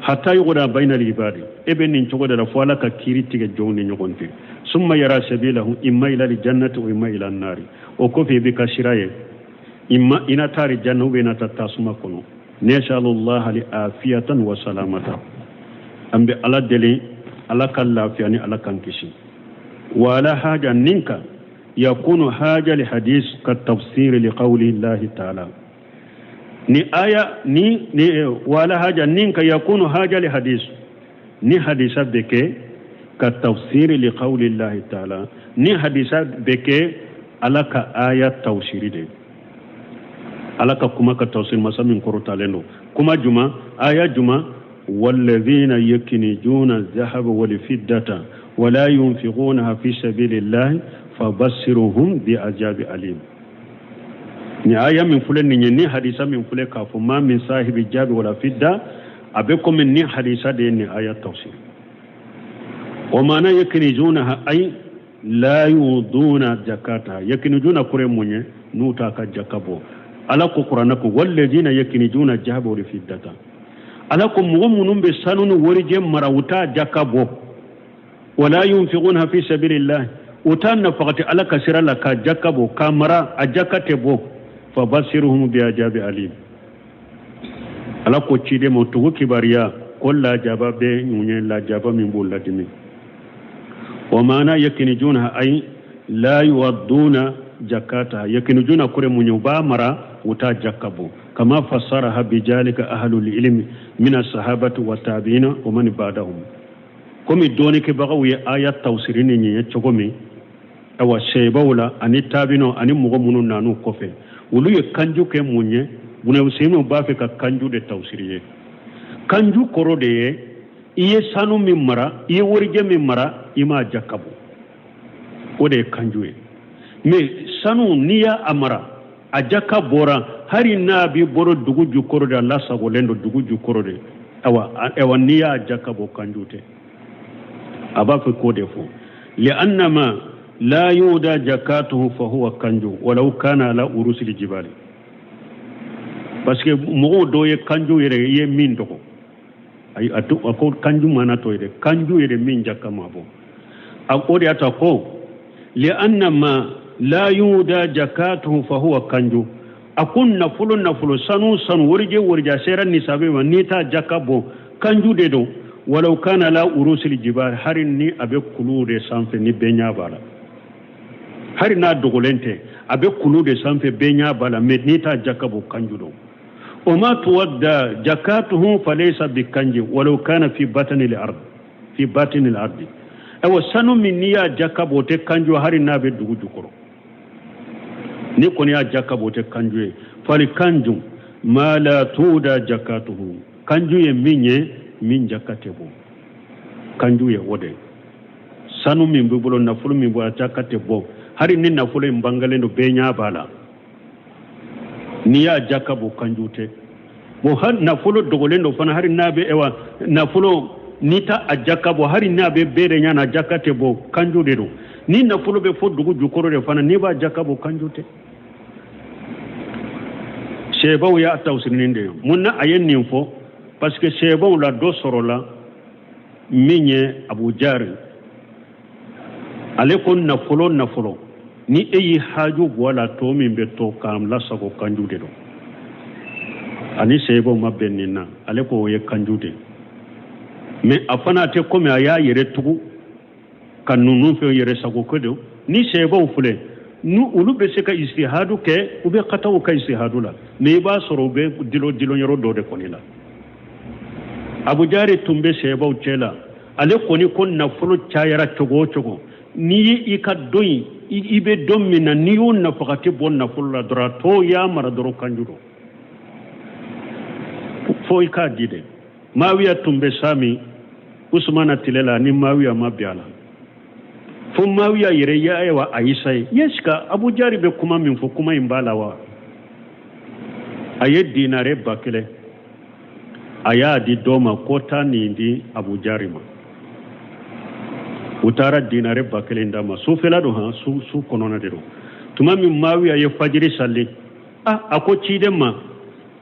[SPEAKER 2] Hatta yuqda bayna al-ibadi, e bɛ nin cogo de la fo Ala ka kiiri tigɛ jɔnw ni ɲɔgɔn cɛ. Summa yara sabilahu imma ila al-jannati wa imma ila an-nari. O kɔfɛ, i bɛ ka sira ye, imma i na taa janna ou bien i na taa tasuma kɔnɔ. Nasalullah li afiyatan wa salamata. An bɛ Ala deli, Ala ka lafiya ni Ala k'an kisi. Wa ala haja ninka yakunu haja li hadis ka tafsir li qawli llahi ta'ala. Ni aya ni wala haja ninka yakunu haja li hadis, ni hadisa bɛ kɛ ka tafsiri li qawli llahi ta'ala, ni hadisa bɛ kɛ Ala ka aya tafsiri de, Ala ka kuma ka tafsiri, masa min kɔrɔtalen don. Kuma juma, aya juma? Walladhina yakinijuna dhahaba wal fiddata wala yunfiqunaha fi sabilillahi fabassiruhum bi ajabi alim. Ni aya min filɛ nin ye, ni hadisa min filɛ k'a fɔ ma min sahibi jabi wala fidda, a bɛ komi ni hadisa de ye nin aya tafsir. O maana yakinijunaha ay la yuduna zakata. Yakinijuna kure mun ye? N'u t'a ka jaka bɔ. Ala ko kuranɛ ko walladina yakinijuna jahaba wal fiddata. Ala ko mɔgɔ minnu bɛ sanu ni warijɛ mara, u t'a jaka bɔ, wala yunfiquna fi sabilillah, u t'a nafagati Ala ka sira la, ka jaka bɔ k'a mara, a jaka tɛ bɔ, fabasiruhum bi ajabi alim. Ala ko ciden ma tugu kibaruya ko lajaba bɛ mun ye, lajaba min b'o ladimi. Wa maana yakinijuna ay la yuwadduna jakata. Yakinijuna kure mun ye? U b'a mara, u t'a jaka bɔ. Kama fassaraha bijalika ahlul ilmi min asahabati wa tabiina wa man ba'dahum. Komi dɔɔnikɛbagaw ye aya tafsiri ni nin ye cogo min, awa seebaw la ani taabinaw ani mɔgɔ minnu nan'u kɔfɛ, olu ye kanju kɛ mun ye? Bunɛsemiw b'a fɛ ka kanju de tafsiri ye. Kanju kɔrɔ de ye i ye sanu min mara, i ye warijɛ min mara, i m'a jaka bɔ, o de ye kanju ye. Mais sanu n'i y'a a mara a jaka bɔra hali n'a b'i bolo dugu jukɔrɔ de a lasagolen don dugu jukɔrɔ de awa awa n'i y'a jaka bɔ kanju tɛ a b'a fɛ k'o de fɔ li'anna ma la yuda jakatuhu fa huwa kanju walau kana ala urusil jibali parce que mɔgɔw dɔw ye kanju yɛrɛ i ye min dogo ayi a to a ko kanju mana to ye dɛ kanju yɛrɛ min jaka ma bɔ a o de y'a to a ko li'anna ma la yuda jakatuhu fa huwa kanju a ko nafolo nafolo sanu sanu warijɛ warijɛ a sera nisabi ma n'i t'a jaka bɔ kanju de don walau kana ala urusil jibal hari ni a bɛ kulu de sanfɛ ni bɛɛ ɲɛ b'a la hari n'a dogolen tɛ a bɛ kulu de sanfɛ bɛɛ ɲɛ b'a la mais n'i t'a jaka bɔ kanju don o ma tuwadda jakatuhu falaysa bikanji walau kana fi batani al-ard fi batini al-ardi awa sanu min n'i y'a jaka bɔ o tɛ kanju hari n'a bɛ dugu jukɔrɔ n'i kɔni y'a jaka bɔ o tɛ kanju ye fali kanju ma la tuda jakatuhu kanju ye min ye min jaka tɛ bɔ kanju ye o de sanu min b'i bolo nafolo min bɔ a jaka tɛ bɔ hari ni nafolo in bangalen don bɛɛ ɲɛ b'a la n'i y'a jaka bɔ kanju tɛ bon hari nafolo dogolen don fana hari n'a bɛ ewa nafolo n'i t'a a jaka bɔ hari n'a bɛ bɛɛ de ɲɛ na jaka tɛ bɔ kanju de don ni nafolo bɛ fo dugu jukɔrɔ de fana n'i b'a jaka bɔ kanju tɛ sɛbaw y'a tafsiri nin de ye mun na a ye nin fɔ parce que sɛbaw la dɔ sɔrɔla min ye abu jari ale ko nafolo nafolo ni e y'i haju bɔ a la tɔ min bɛ to k'a lasago kanju de don ani sɛbaw ma bɛn nin na ale ko o ye kanju de mais a fana tɛ komi a y'a yɛrɛ tugu ka ninnu fɛ yɛrɛ sago ko don ni sɛbaw filɛ nu olu bɛ se ka istihadu kɛ u bɛ kataw ka istihadu la mais i b'a sɔrɔ u bɛ dilo dilo yɔrɔ dɔ de kɔni la abu jari tun bɛ sɛbaw cɛ la ale kɔni ko nafolo cayara cogo o cogo n'i ye i ka don in i bɛ don min na n'i y'o nafagati bɔ nafolo la dɔrɔn a tɔ y'a mara dɔrɔn kanju don fo i k'a di dɛ mawiya tun bɛ sami usumana tile la ni mawiya ma bɛn a la fo mawiya yɛrɛ ye ayiwa ayisa ye yesika abu jari bɛ kuma min fɔ kuma in b'a la wa a ye dinare 1000 a y'a di dɔ ma ko taa nin di abu jari ma u taara dinare 1000 d'a ma sufɛla don han su su kɔnɔna de don tuma min mawiya ye fajiri sali a a ko ciden ma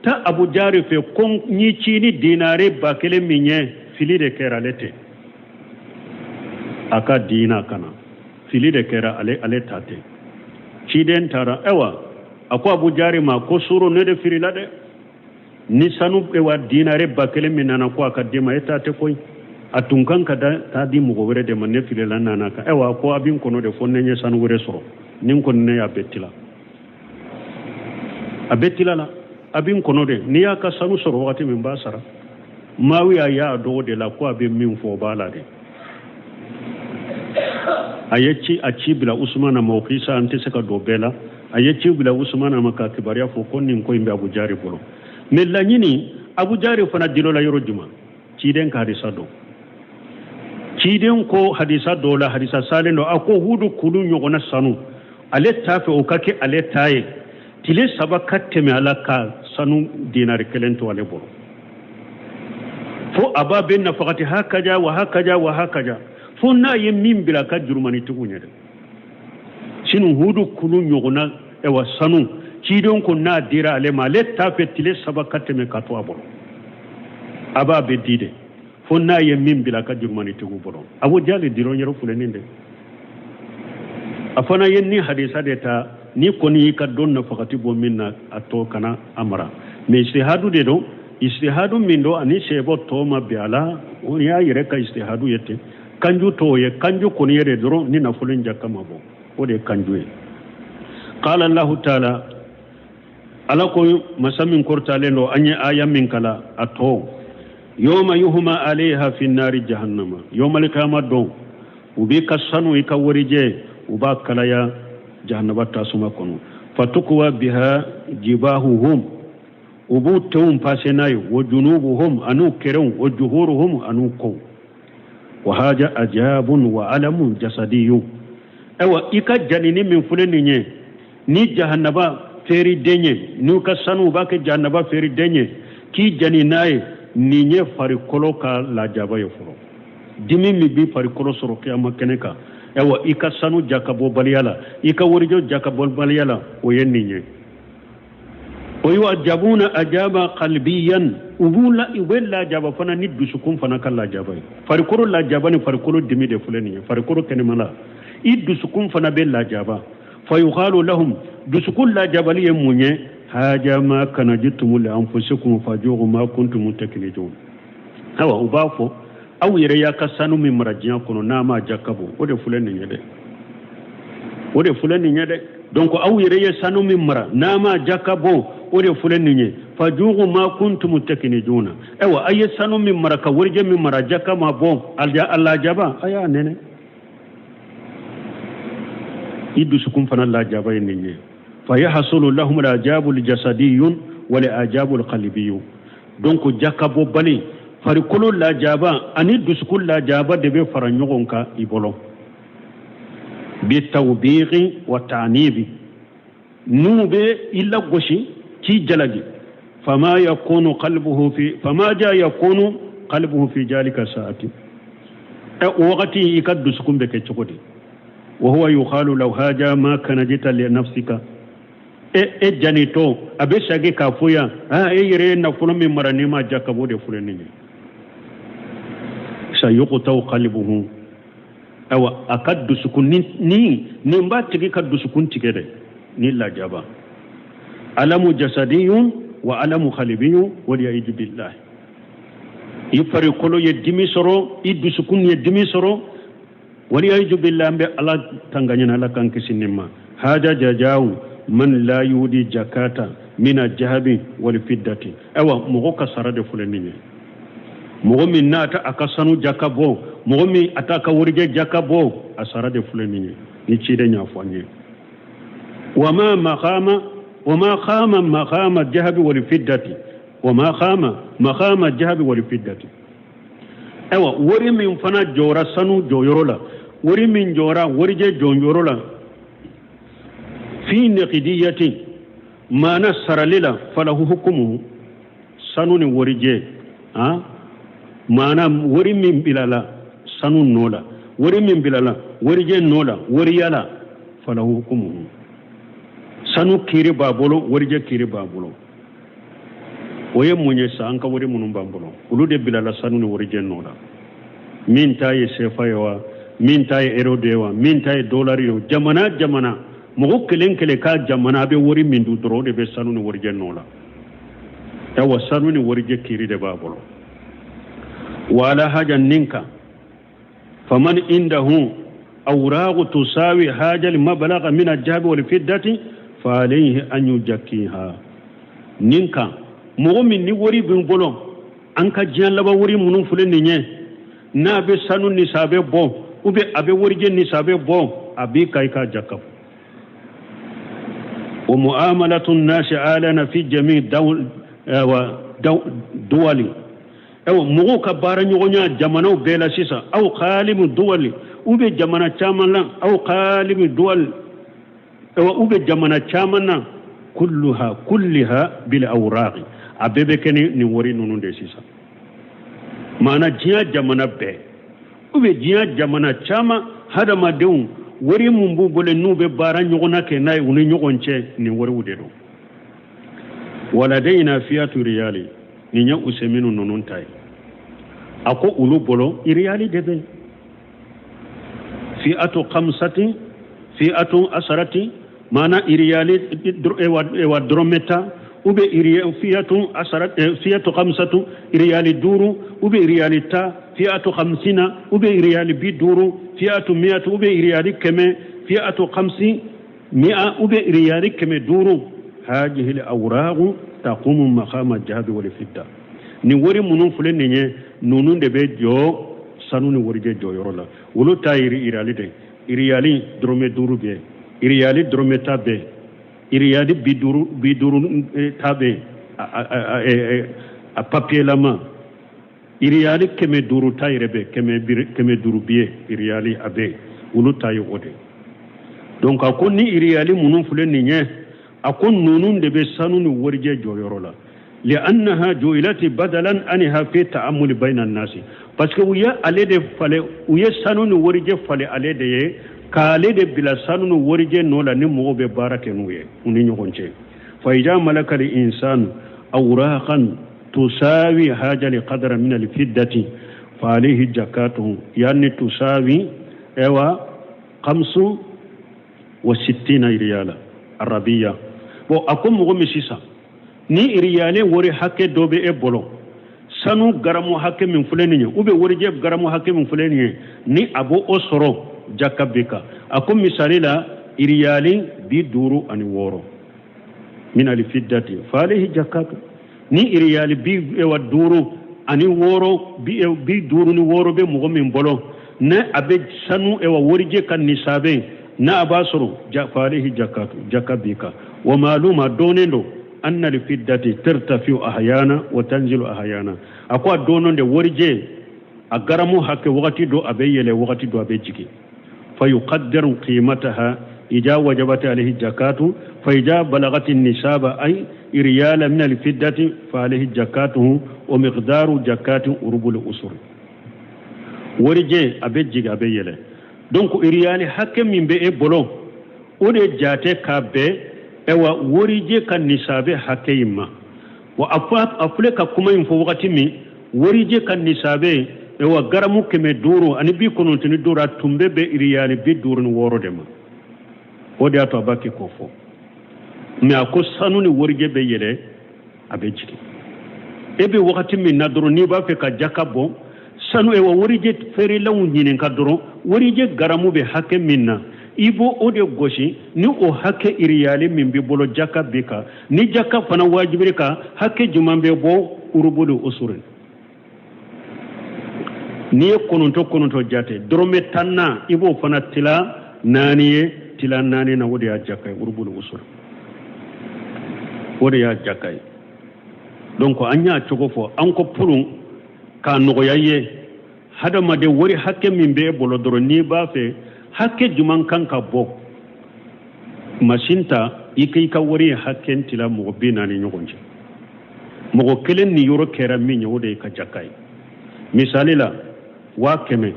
[SPEAKER 2] taa abu jari fɛ ko n y'i ci ni dinare 1000 min ye fili de kɛra ale tɛ a ka diina ka na fili de kɛra ale ale ta tɛ ciden taara ayiwa a ko abu jari ma ko suro ne de filila dɛ ni sanu ewa dinare 1000 min nana ko a ka di ma e ta tɛ koyi a tun kan ka taa di mɔgɔ wɛrɛ de ma ne filila nana kan ayiwa ko a bɛ n kɔnɔ de fo ne ye sanu wɛrɛ sɔrɔ ni n kɔni ne y'a bɛɛ tila a bɛɛ tila la a bɛ n kɔnɔ de n'i y'a ka sanu sɔrɔ wagati min n b'a sara mawiya y'a dɔn o de la ko a bɛ min fɔ o b'a la de a ye ci a ci bila usumana ma o kisa an tɛ se ka don bɛɛ la a ye ci bila usumana ma ka kibaruya fɔ ko nin ko in bɛ abu jari bolo mais laɲini abu jari fana dil'o la yɔrɔ jumɛn ciden ka hadisa dɔn ciden ko hadisa dɔ la hadisa salen dɔ a ko hudu kulu ɲɔgɔnna sanu ale t'a fɛ o ka kɛ ale ta ye tile 3 ka tɛmɛ a la ka sanu dinari 1 to ale bolo fo a b'a bɛɛ nafagati hakaja wa hakaja wa hakaja fo n'a ye min bila a ka jurumanitigiw ɲɛ dɛ sinu hudu kulu ɲɔgɔnna ɛwa sanu ciden ko n'a dira ale ma ale t'a fɛ tile 3 ka tɛmɛ ka to a bolo a b'a bɛɛ di de fo n'a ye min bila a ka jurumanitigiw bolo abu jali dir'o yɔrɔ filɛ nin de a fana ye ni hadisa de ta ni kɔni y'i ka don nafagati bɔ min na a tɔ kana a mara mais istihadu de don istihadu min don ani sɛbɔ tɔ ma bɛn a la o y'a yɛrɛ ka istihadu ye ten kanju t'o ye kanju kɔni ye de dɔrɔn ni nafolo in jaka ma bɔ o de ye kanju ye qala allahu taala ala ko masa min kɔrɔtalen don an ye aya min kala a tɔ yoma yuhuma alayha fi nari jahannama yomal kiyama don u b'i ka sanu i ka warijɛ u b'a kalaya jahannaba tasuma kɔnɔ fatukuwa biha jibahuhum u b'u tenw pase n'a ye wa junubuhum an'u kɛrɛw wa juhuruhum an'u kɔw wa haja ajabun wa alamun jasadiyun Ayiwa, i ka janini min filɛ nin ye ni jahanaba feeriden ye, n'u ka sanu u b'a kɛ jahanaba feeriden ye, k'i jani n'a ye, nin ye farikolo ka lajaba ye fɔlɔ. Dimi min b'i farikolo sɔrɔ kiyama kɛnɛ kan, ayiwa, i ka sanu jakabɔbaliya la, i ka warijɛ jakabɔbaliya la, o ye nin ye. Wa yu'ajabuna ajaba qalbiyan, u b'u la, u bɛ lajaba fana ni dusukun fana ka lajaba ye. Farikolo lajaba ni farikolo dimi de filɛ nin ye farikolo kɛnɛma la, i dusukun fana bɛ lajaba. Fa yuqalu lahum, dusukun lajabali ye mun ye? Haja ma kanajtum li anfusikum fajugu ma kuntum taknizun. Awa, u b'a fɔ aw yɛrɛ y'a ka sanu min mara diɲɛ kɔnɔ n'a ma jaka bɔ, o de filɛ nin ye dɛ, o de filɛ nin ye dɛ. Donc aw yɛrɛ ye sanu min mara n'a ma jaka bɔ, o de filɛ nin ye. Fajugu ma kuntum takinizuna. Ayiwa, a ye sanu min mara ka warijɛ min mara, jaka ma bɔ, a lajaba, a y'a nɛnɛ. I dusukun fana lajaba ye nin ye. Fa yahsulu lahum al-ajabu al-jasadiyun wal ajabu al-qalbiyun. Donc jakabɔbali, farikolo lajaba ani dusukun lajaba de bɛ fara ɲɔgɔn kan i bolo. Bi tawbiqi wa ta'nibi, n'u bɛ i lagosi k'i jalagi. Fama yakunu qalbuhu fi fama ja yakunu qalbuhu fi jalika sa'ati. Ɛ, o wagati i ka dusukun bɛ kɛ cogo di? Wa huwa yuqalu law haja ma kanajita li nafsika. E janitɔ, a bɛ sagi k'a fɔ yan, e yɛrɛ ye nafolo min mara n'i ma jaka bɔ, de filɛ nin ye. Sayuqtaw qalbuhu. Ayiwa, a ka dusukun ni nin b'a tigi ka dusukun tigɛ dɛ, ni lajaba. Alamu jasadiyun wa alamu qalbiyun wal ya'idu billah. I farikolo ye dimi sɔrɔ, i dusukun ye dimi sɔrɔ. Wal ya'idu billah, an bɛ Ala tanga ɲini, Ala k'an kisi nin ma. Haja jajawu man la yudi jakata mina jahabi wal fiddati. Ayiwa, mɔgɔ ka sara de filɛ nin ye. Mɔgɔ min n'a ta a ka sanu jaka bɔ, mɔgɔ min a t'a ka warijɛ jaka bɔ, a sara de filɛ nin ye. Ni ciden y'a fɔ an ye. Wama maqama wama qama maqama jahabi wal fiddati, wama qama maqama jahabi wal fiddati. Ayiwa, wari min fana jɔra sanu jɔyɔrɔ la, wari min jɔra warijɛ jɔyɔrɔ la, fi naqidiyati, maana sarali la, falahu hukumu. Sanu ni warijɛ, han, maana wari min bilala sanu nɔ la, wari min bilala warijɛ nɔ la, wariya la, falahu hukumu. Sanu kiiri b'a bolo, warijɛ kiiri b'a bolo. O ye mun ye sa? An ka wari minnu b'an bolo, olu de bilala sanu ni warijɛ nɔ la. Min ta ye sefa ye wa, min ta ye euro de ye wa, min ta ye dolari ye, jamana jamana mɔgɔ kelen kelen ka jamana a bɛ wari min dun dɔrɔn, o de bɛ sanu ni warijɛ nɔ la. Ayiwa, sanu ni warijɛ kiiri de b'a bolo. Wala haja nin kan, faman indahu awraqu tusawi haja al-mablagha min al-jahabi wal fiddati fa alayhi an yujakkiha. Nin kan, mɔgɔ min ni wari b'i bolo, an ka diɲɛ laban wari minnu filɛ nin ye, n'a bɛ sanu nisabu bɔ ou bien a bɛ warijɛ nisabu bɔ, a b'i ka i ka jaka. Wa mu'amalatu nasi alana fi jami duwali. Ayiwa, mɔgɔw ka baara ɲɔgɔnya jamanaw bɛɛ la sisan, aw qalimu duwali, u bɛ jamana caman na, aw qalimu duwali, ayiwa, u bɛ jamana caman na, kulluha kulliha bil awraqi, a bɛɛ bɛ kɛ ni nin wari ninnu de sisan. Maana diɲɛ jamana bɛɛ, u bɛ diɲɛ jamana caman, hadamadenw wari mun b'u bolo n'u bɛ baara ɲɔgɔnna kɛ n'a ye u ni ɲɔgɔn cɛ, nin wariw de don. Waladayina fiyatu riyali, nin ye useminu ninnu ta ye. A ko olu bolo iriyali de bɛ fi'atu khamsati fi'atu asarati, maana iriyali ewa dɔrɔmɛ tan, ou bien fi'atu asarati, fi'atu khamsatu, iriyali 5, ou bien iriyali 10, fi'atu khamsina, ou bien iriyali 50, fi'atu mi'atu, ou bien iriyali 100, fi'atu khamsi mi'a, ou bien iriyali 500. Hajihi al-awraqu taqumu maqama al-jahabi wal fidda. Nin wari minnu filɛ nin ye, ninnu de bɛ jɔ sanu ni warijɛ jɔyɔrɔ la. Olu ta ye iriyali de, iriyali dɔrɔmɛ 5 bɛ yen, iriyali dɔrɔmɛ 10 bɛ yen, iriyali 50 ta bɛ yen, a papiye lama, iriyali 500 ta yɛrɛ bɛ yen, 500 biye iriyali a bɛ yen. Olu ta ye o de ye. Donc a ko ni iriyali minnu filɛ nin ye, a ko ninnu de bɛ sanu ni warijɛ jɔyɔrɔ la, li'annaha ju'ilati badalan anha fi ta'amuli bayna an-nasi, parce que u ye ale de fale, u ye sanu ni warijɛ fale ale de ye, k'ale de bila sanu ni warijɛ nɔ la ni mɔgɔw bɛ baara kɛ n'u ye u ni ɲɔgɔn cɛ. Fa ida malaka al-insanu awraqan tusawi haja li qadra min al-fiddati fa alayhi zakatuhu, yani tusawi ewa 65 riyala arabiya. Bon, a ko mɔgɔ min sisan ni iriyale wari hakɛ dɔ bɛ e bolo, sanu garamu hakɛ min filɛ nin ye ou bien warijɛ garamu hakɛ min filɛ nin ye, ni a b'o o sɔrɔ, jaka b'i kan. A ko misali la iriyali 56 min alfiddati fa alayhi jakatu, ni iriyali bi ewa duuru ani wɔɔrɔ, 56 bɛ mɔgɔ min bolo, ne a bɛ sanu ewa warijɛ ka nisabe n'a a b'a sɔrɔ, fa alayhi jakatu, jaka b'i kan. Wa maaluma, dɔnnen don, anna alfiddati tartafiu ahyana wa tanzilu ahyana. A ko a dɔnnen de warijɛ a garamu hakɛ wagati dɔ a bɛ yɛlɛ, wagati dɔ a bɛ jigin. Fa yuqaddaru qimataha ida wajabat alayhi jakatu, fa ida balagat nisaba ay riyala min alfiddati fa alayhi jakatuhu wa miqdaru jakati rubul usur. Warijɛ a bɛ jigin, a bɛ yɛlɛ. Donc iriyali hakɛ min bɛ e bolo, o de jate ka bɛn ewa warijɛ ka nisabe hakɛ in ma. Wa a filɛ ka kuma in fɔ wagati min, warijɛ ka nisabe ewa garamu 595, a tun bɛ bɛn iriyali 56 de ma. O de y'a to a b'a kɛ k'o fɔ. Mais a ko sanu ni warijɛ bɛ yɛlɛ, a bɛ jigin. E bɛ wagati min na dɔrɔn, n'i b'a fɛ ka jaka bɔ sanu ewa warijɛ feerelaw ɲininka dɔrɔn, warijɛ garamu bɛ hakɛ min na, i b'o o de gosi ni o hakɛ iriyali min b'i bolo, jaka b'i kan. Ni jaka fana wajibiri kan, hakɛ jumɛn bɛ bɔ? Urubulu usuri. N'i ye kɔnɔntɔn kɔnɔntɔn jate, dɔrɔmɛ tan na, i b'o fana tila naani ye, tila naani na, o de y'a jaka ye, urubulu usuri, o de y'a jaka ye. Donc an y'a cogo fɔ, an ko purun k'a nɔgɔya i ye, hadamaden wari hakɛ min bɛ e bolo dɔrɔn, n'i b'a fɛ hakɛ jumɛn kan ka bɔ, masin ta i ka i ka wari hakɛ tila mɔgɔ 40 ɲɔgɔn cɛ, mɔgɔ kelen ni yɔrɔ kɛra min ye, o de ye ka jaka ye. Misali la 100 000,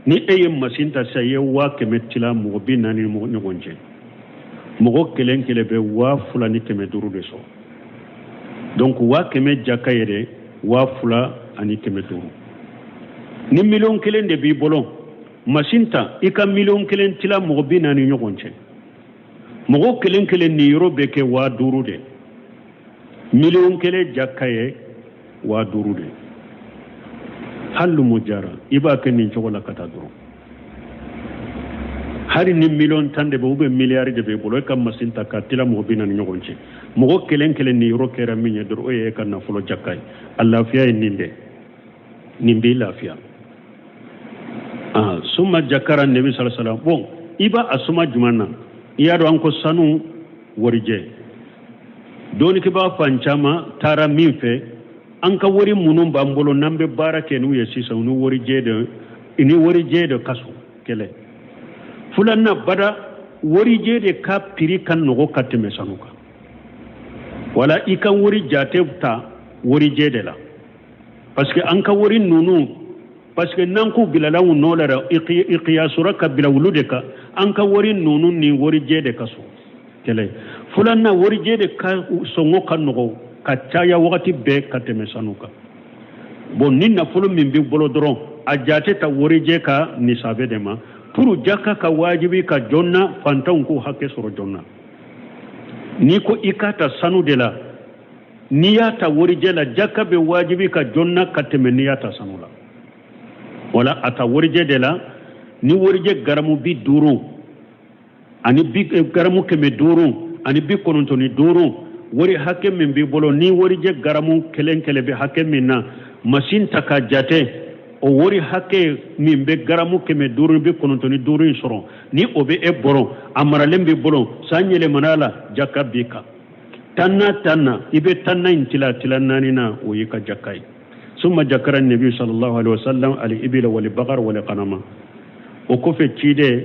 [SPEAKER 2] ni e ye masin ta sisan, i ye 100 000 tila mɔgɔ 40 ɲɔgɔn cɛ, mɔgɔ kelen kelen bɛ 2500 de sɔrɔ. Donc 100 000 jaka yɛrɛ 2500. Ni miliyɔn 1 de b'i bolo, masin ta i ka miliyɔn 1 tila mɔgɔ 40 ɲɔgɔn cɛ, mɔgɔ kelen kelen ni yɔrɔ bɛ kɛ 5000 de. Miliyɔn 1 jaka ye 5000 de. Hali mu jara, i b'a kɛ nin cogo la ka taa dɔrɔn. Hali ni miliyɔn 10 de bɛ ou bien miliyari de b'i bolo, e ka masin ta k'a tila mɔgɔ 40 ɲɔgɔn cɛ, mɔgɔ kelen kelen ni yɔrɔ kɛra min ye dɔrɔn, o ye e ka nafolo jaka ye. A lafiya ye nin de, nin b'i lafiya. Suma jakara nabi sallallahu alaihi wasallam. Bon, i b'a a suma jumɛn na? I y'a dɔn an ko sanu warijɛ dɔnnikɛbaa fan caman taara min fɛ, an ka wari minnu b'an bolo n'an bɛ baara kɛ n'u ye sisan, ni warijɛ de, ni warijɛ de ka so kɛlɛ. Filanan bada, warijɛ de ka prix ka nɔgɔ ka tɛmɛ sanu kan. Wala i ka wari jate ta warijɛ de la, parce que an ka wari ninnu, parce que n'an k'u bilala u nɔ la dɛ, i qiyasura ka bila olu de kan, an ka wari ninnu ni warijɛ de ka so kɛlɛ. Filanan, warijɛ de ka sɔngɔ ka nɔgɔ ka caya wagati bɛɛ ka tɛmɛ sanu kan. Bon, ni nafolo min b'i bolo dɔrɔn, a jate ta warijɛ ka nisabe de ma, pour jaka ka wajibi ka jɔn na, fantanw k'u hakɛ sɔrɔ jɔn na. N'i ko i k'a ta sanu de la, n'i y'a ta warijɛ la, jaka bɛ wajibi ka jɔn na ka tɛmɛ n'i y'a ta sanu la. Wala a ta warijɛ de la, ni warijɛ garamu 50 ani bi garamu 595, wari hakɛ min b'i bolo, ni warijɛ garamu kelen kelen bɛ hakɛ min na, masin ta ka jate o wari hakɛ min bɛ garamu 595 in sɔrɔ, ni o bɛ e bolo, a maralen b'i bolo, san yɛlɛmana la, jaka b'i kan. Tan na tan na, i bɛ tan na in tila tila naani na, o y'i ka jaka ye. Summa jakara nabi sallallahu alaihi wasallam al ibila wal bakar wal qanama. O kɔfɛ ciden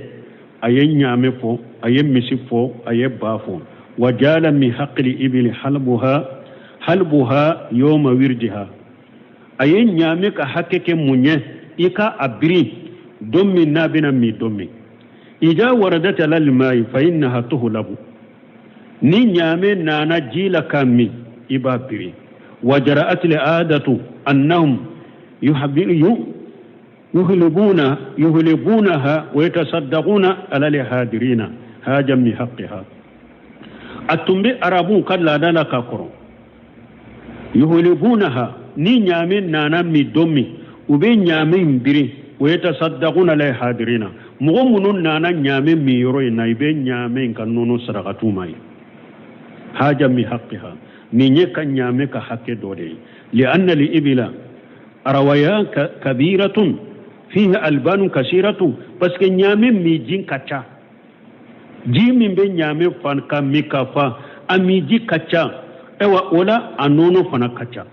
[SPEAKER 2] A ye ɲaamɛ fɔ, a ye misi fɔ, a ye ba fɔ. Wa jala min haqqil ibili halbuha halbuha yawma wirdiha. A ye ɲaamɛ ka hakɛ kɛ mun ye? I ka a biri don min n'a bɛna min don min. Ida waradat ala alma'i fa innaha tuhlabu. Ni ɲaamɛ nana ji la ka min, i b'a biri. Wa jara'at al'adatu annahum yuhlibuna yuhlibunaha wa yatasaddaquna ala alhadirina hajan min haqqiha. A tun bɛ arabuw ka laada la ka kɔrɔ, yuhlibunaha, ni ɲaamɛ nana min don min, u bɛ ɲaamɛ in biri. Wa yatasaddaquna ala alhadirina, mɔgɔ minnu nana ɲaamɛ min yɔrɔ in na, i bɛ ɲaamɛ in ka nɔnɔ sarakat'u ma ye. Haja min haqqiha, nin ye ka ɲaamɛ ka hakɛ dɔ de ye. Li'anna li ibila arawaya kabiratun fiha albanu kasiratu, parce que ɲaamɛ min ji ka ca, ji min bɛ ɲaamɛ fan ka min ka fa, a min ji ka ca. Ayiwa, o la a nɔnɔ fana ka ca.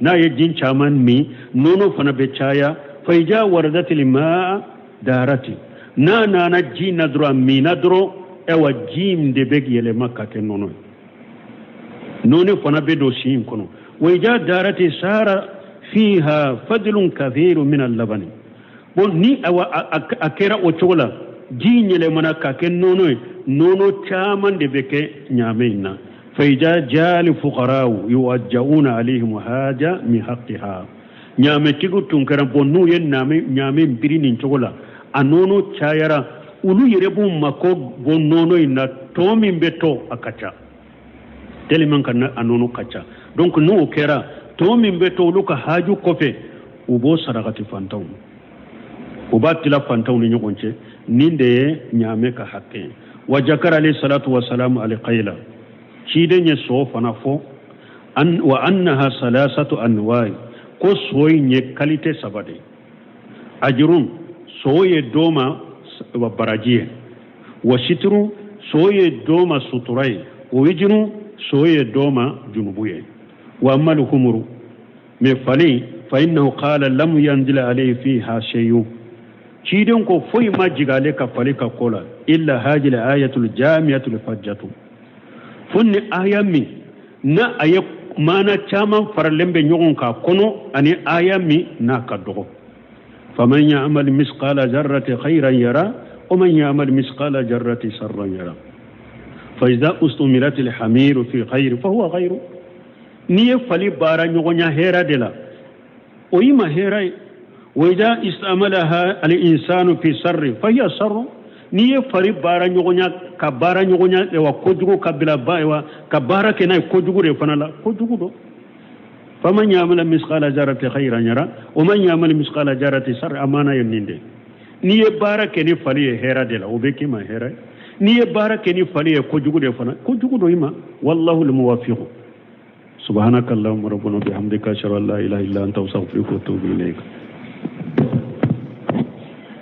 [SPEAKER 2] N'a ye ji caman min, nɔnɔ fana bɛ caya. Fa ija waradatil maa darati, n'a nana ji na dɔrɔn, a minna dɔrɔn, ayiwa, ji in de bɛ yɛlɛma ka kɛ nɔnɔ ye, nɔnɔ fana bɛ don sin in kɔnɔ. Wa ija darati sara fiha fadlun kathiru min al-labani. Bon, ni awa a kɛra o cogo la, ji yɛlɛmana ka kɛ nɔnɔ ye, nɔnɔ caman de bɛ kɛ ɲaamɛ in na. Fa ija jali fuqara'u yuwajja'una alayhim haja min haqqiha. Ɲaamɛtigiw tun kɛra, bon, n'u ye ɲaamɛ biri nin cogo la, a nɔnɔ cayara, olu yɛrɛ b'u mako bɔ nɔnɔ in na. Tɔ min bɛ to, a ka ca tellement que a nɔnɔ ka ca. Donc n'o kɛra, tɔ min bɛ to olu ka haju kɔfɛ, u b'o sarakati fantanw, u b'a tila fantanw ni ɲɔgɔn cɛ. Nin de ye ɲaamɛ ka hakɛ ye. Wa jakara alayhi salatu wa salam alqayla, ciden ye so fana fɔ. An wa annaha salasatu anwa'i, ko so in ye qualité saba de ye. Ajirun, so ye dɔ ma wa baraji ye. Wa sitirun, so ye dɔ ma sutura ye. Wa wijirun, so ye dɔ ma junubu ye. Wa amal humuru, mais fali, fa innahu qala lam yanzil alayhi fiha shay'un, ciden ko foyi ma jigin ale ka fali ka ko la, illa hajil ayatul jami'atul fajjatu, fo ni aya min na a ye maana caman faralen bɛ ɲɔgɔn kan kɔnɔ, ani aya min n'a ka dɔgɔ. Faman ya'mal misqala zarrati khayran yara wa man ya'mal misqala zarrati sharran yara. Fa iza ustumilat alhamiru fi khayr fa huwa khayru. N'i ye fali baara ɲɔgɔnya hɛrɛ de la, o y'i ma hɛrɛ ye. Wa iza istamalaha al-insanu fi sharri fa hiya sharru. N'i ye fali baara ɲɔgɔnya ka baara ɲɔgɔnya wa kojugu ka bila ba wa ka baara kɛ n'a ye kojugu de fana la, kojugu don. Faman ya'mal misqala zarrati khayran yara wa man ya'mal misqala zarrati sharran. Amana ye nin de. N'i ye baara kɛ ni fali ye hɛrɛ de la, o bɛ k'i ma hɛrɛ ye. N'i ye baara kɛ ni fali ye kojugu de fana, kojugu don i ma. Wallahu al-muwaffiq. Subhanaka allahumma rabbana bihamdika, ashhadu an la ilaha illa anta, astaghfiruka wa atubu ilayk.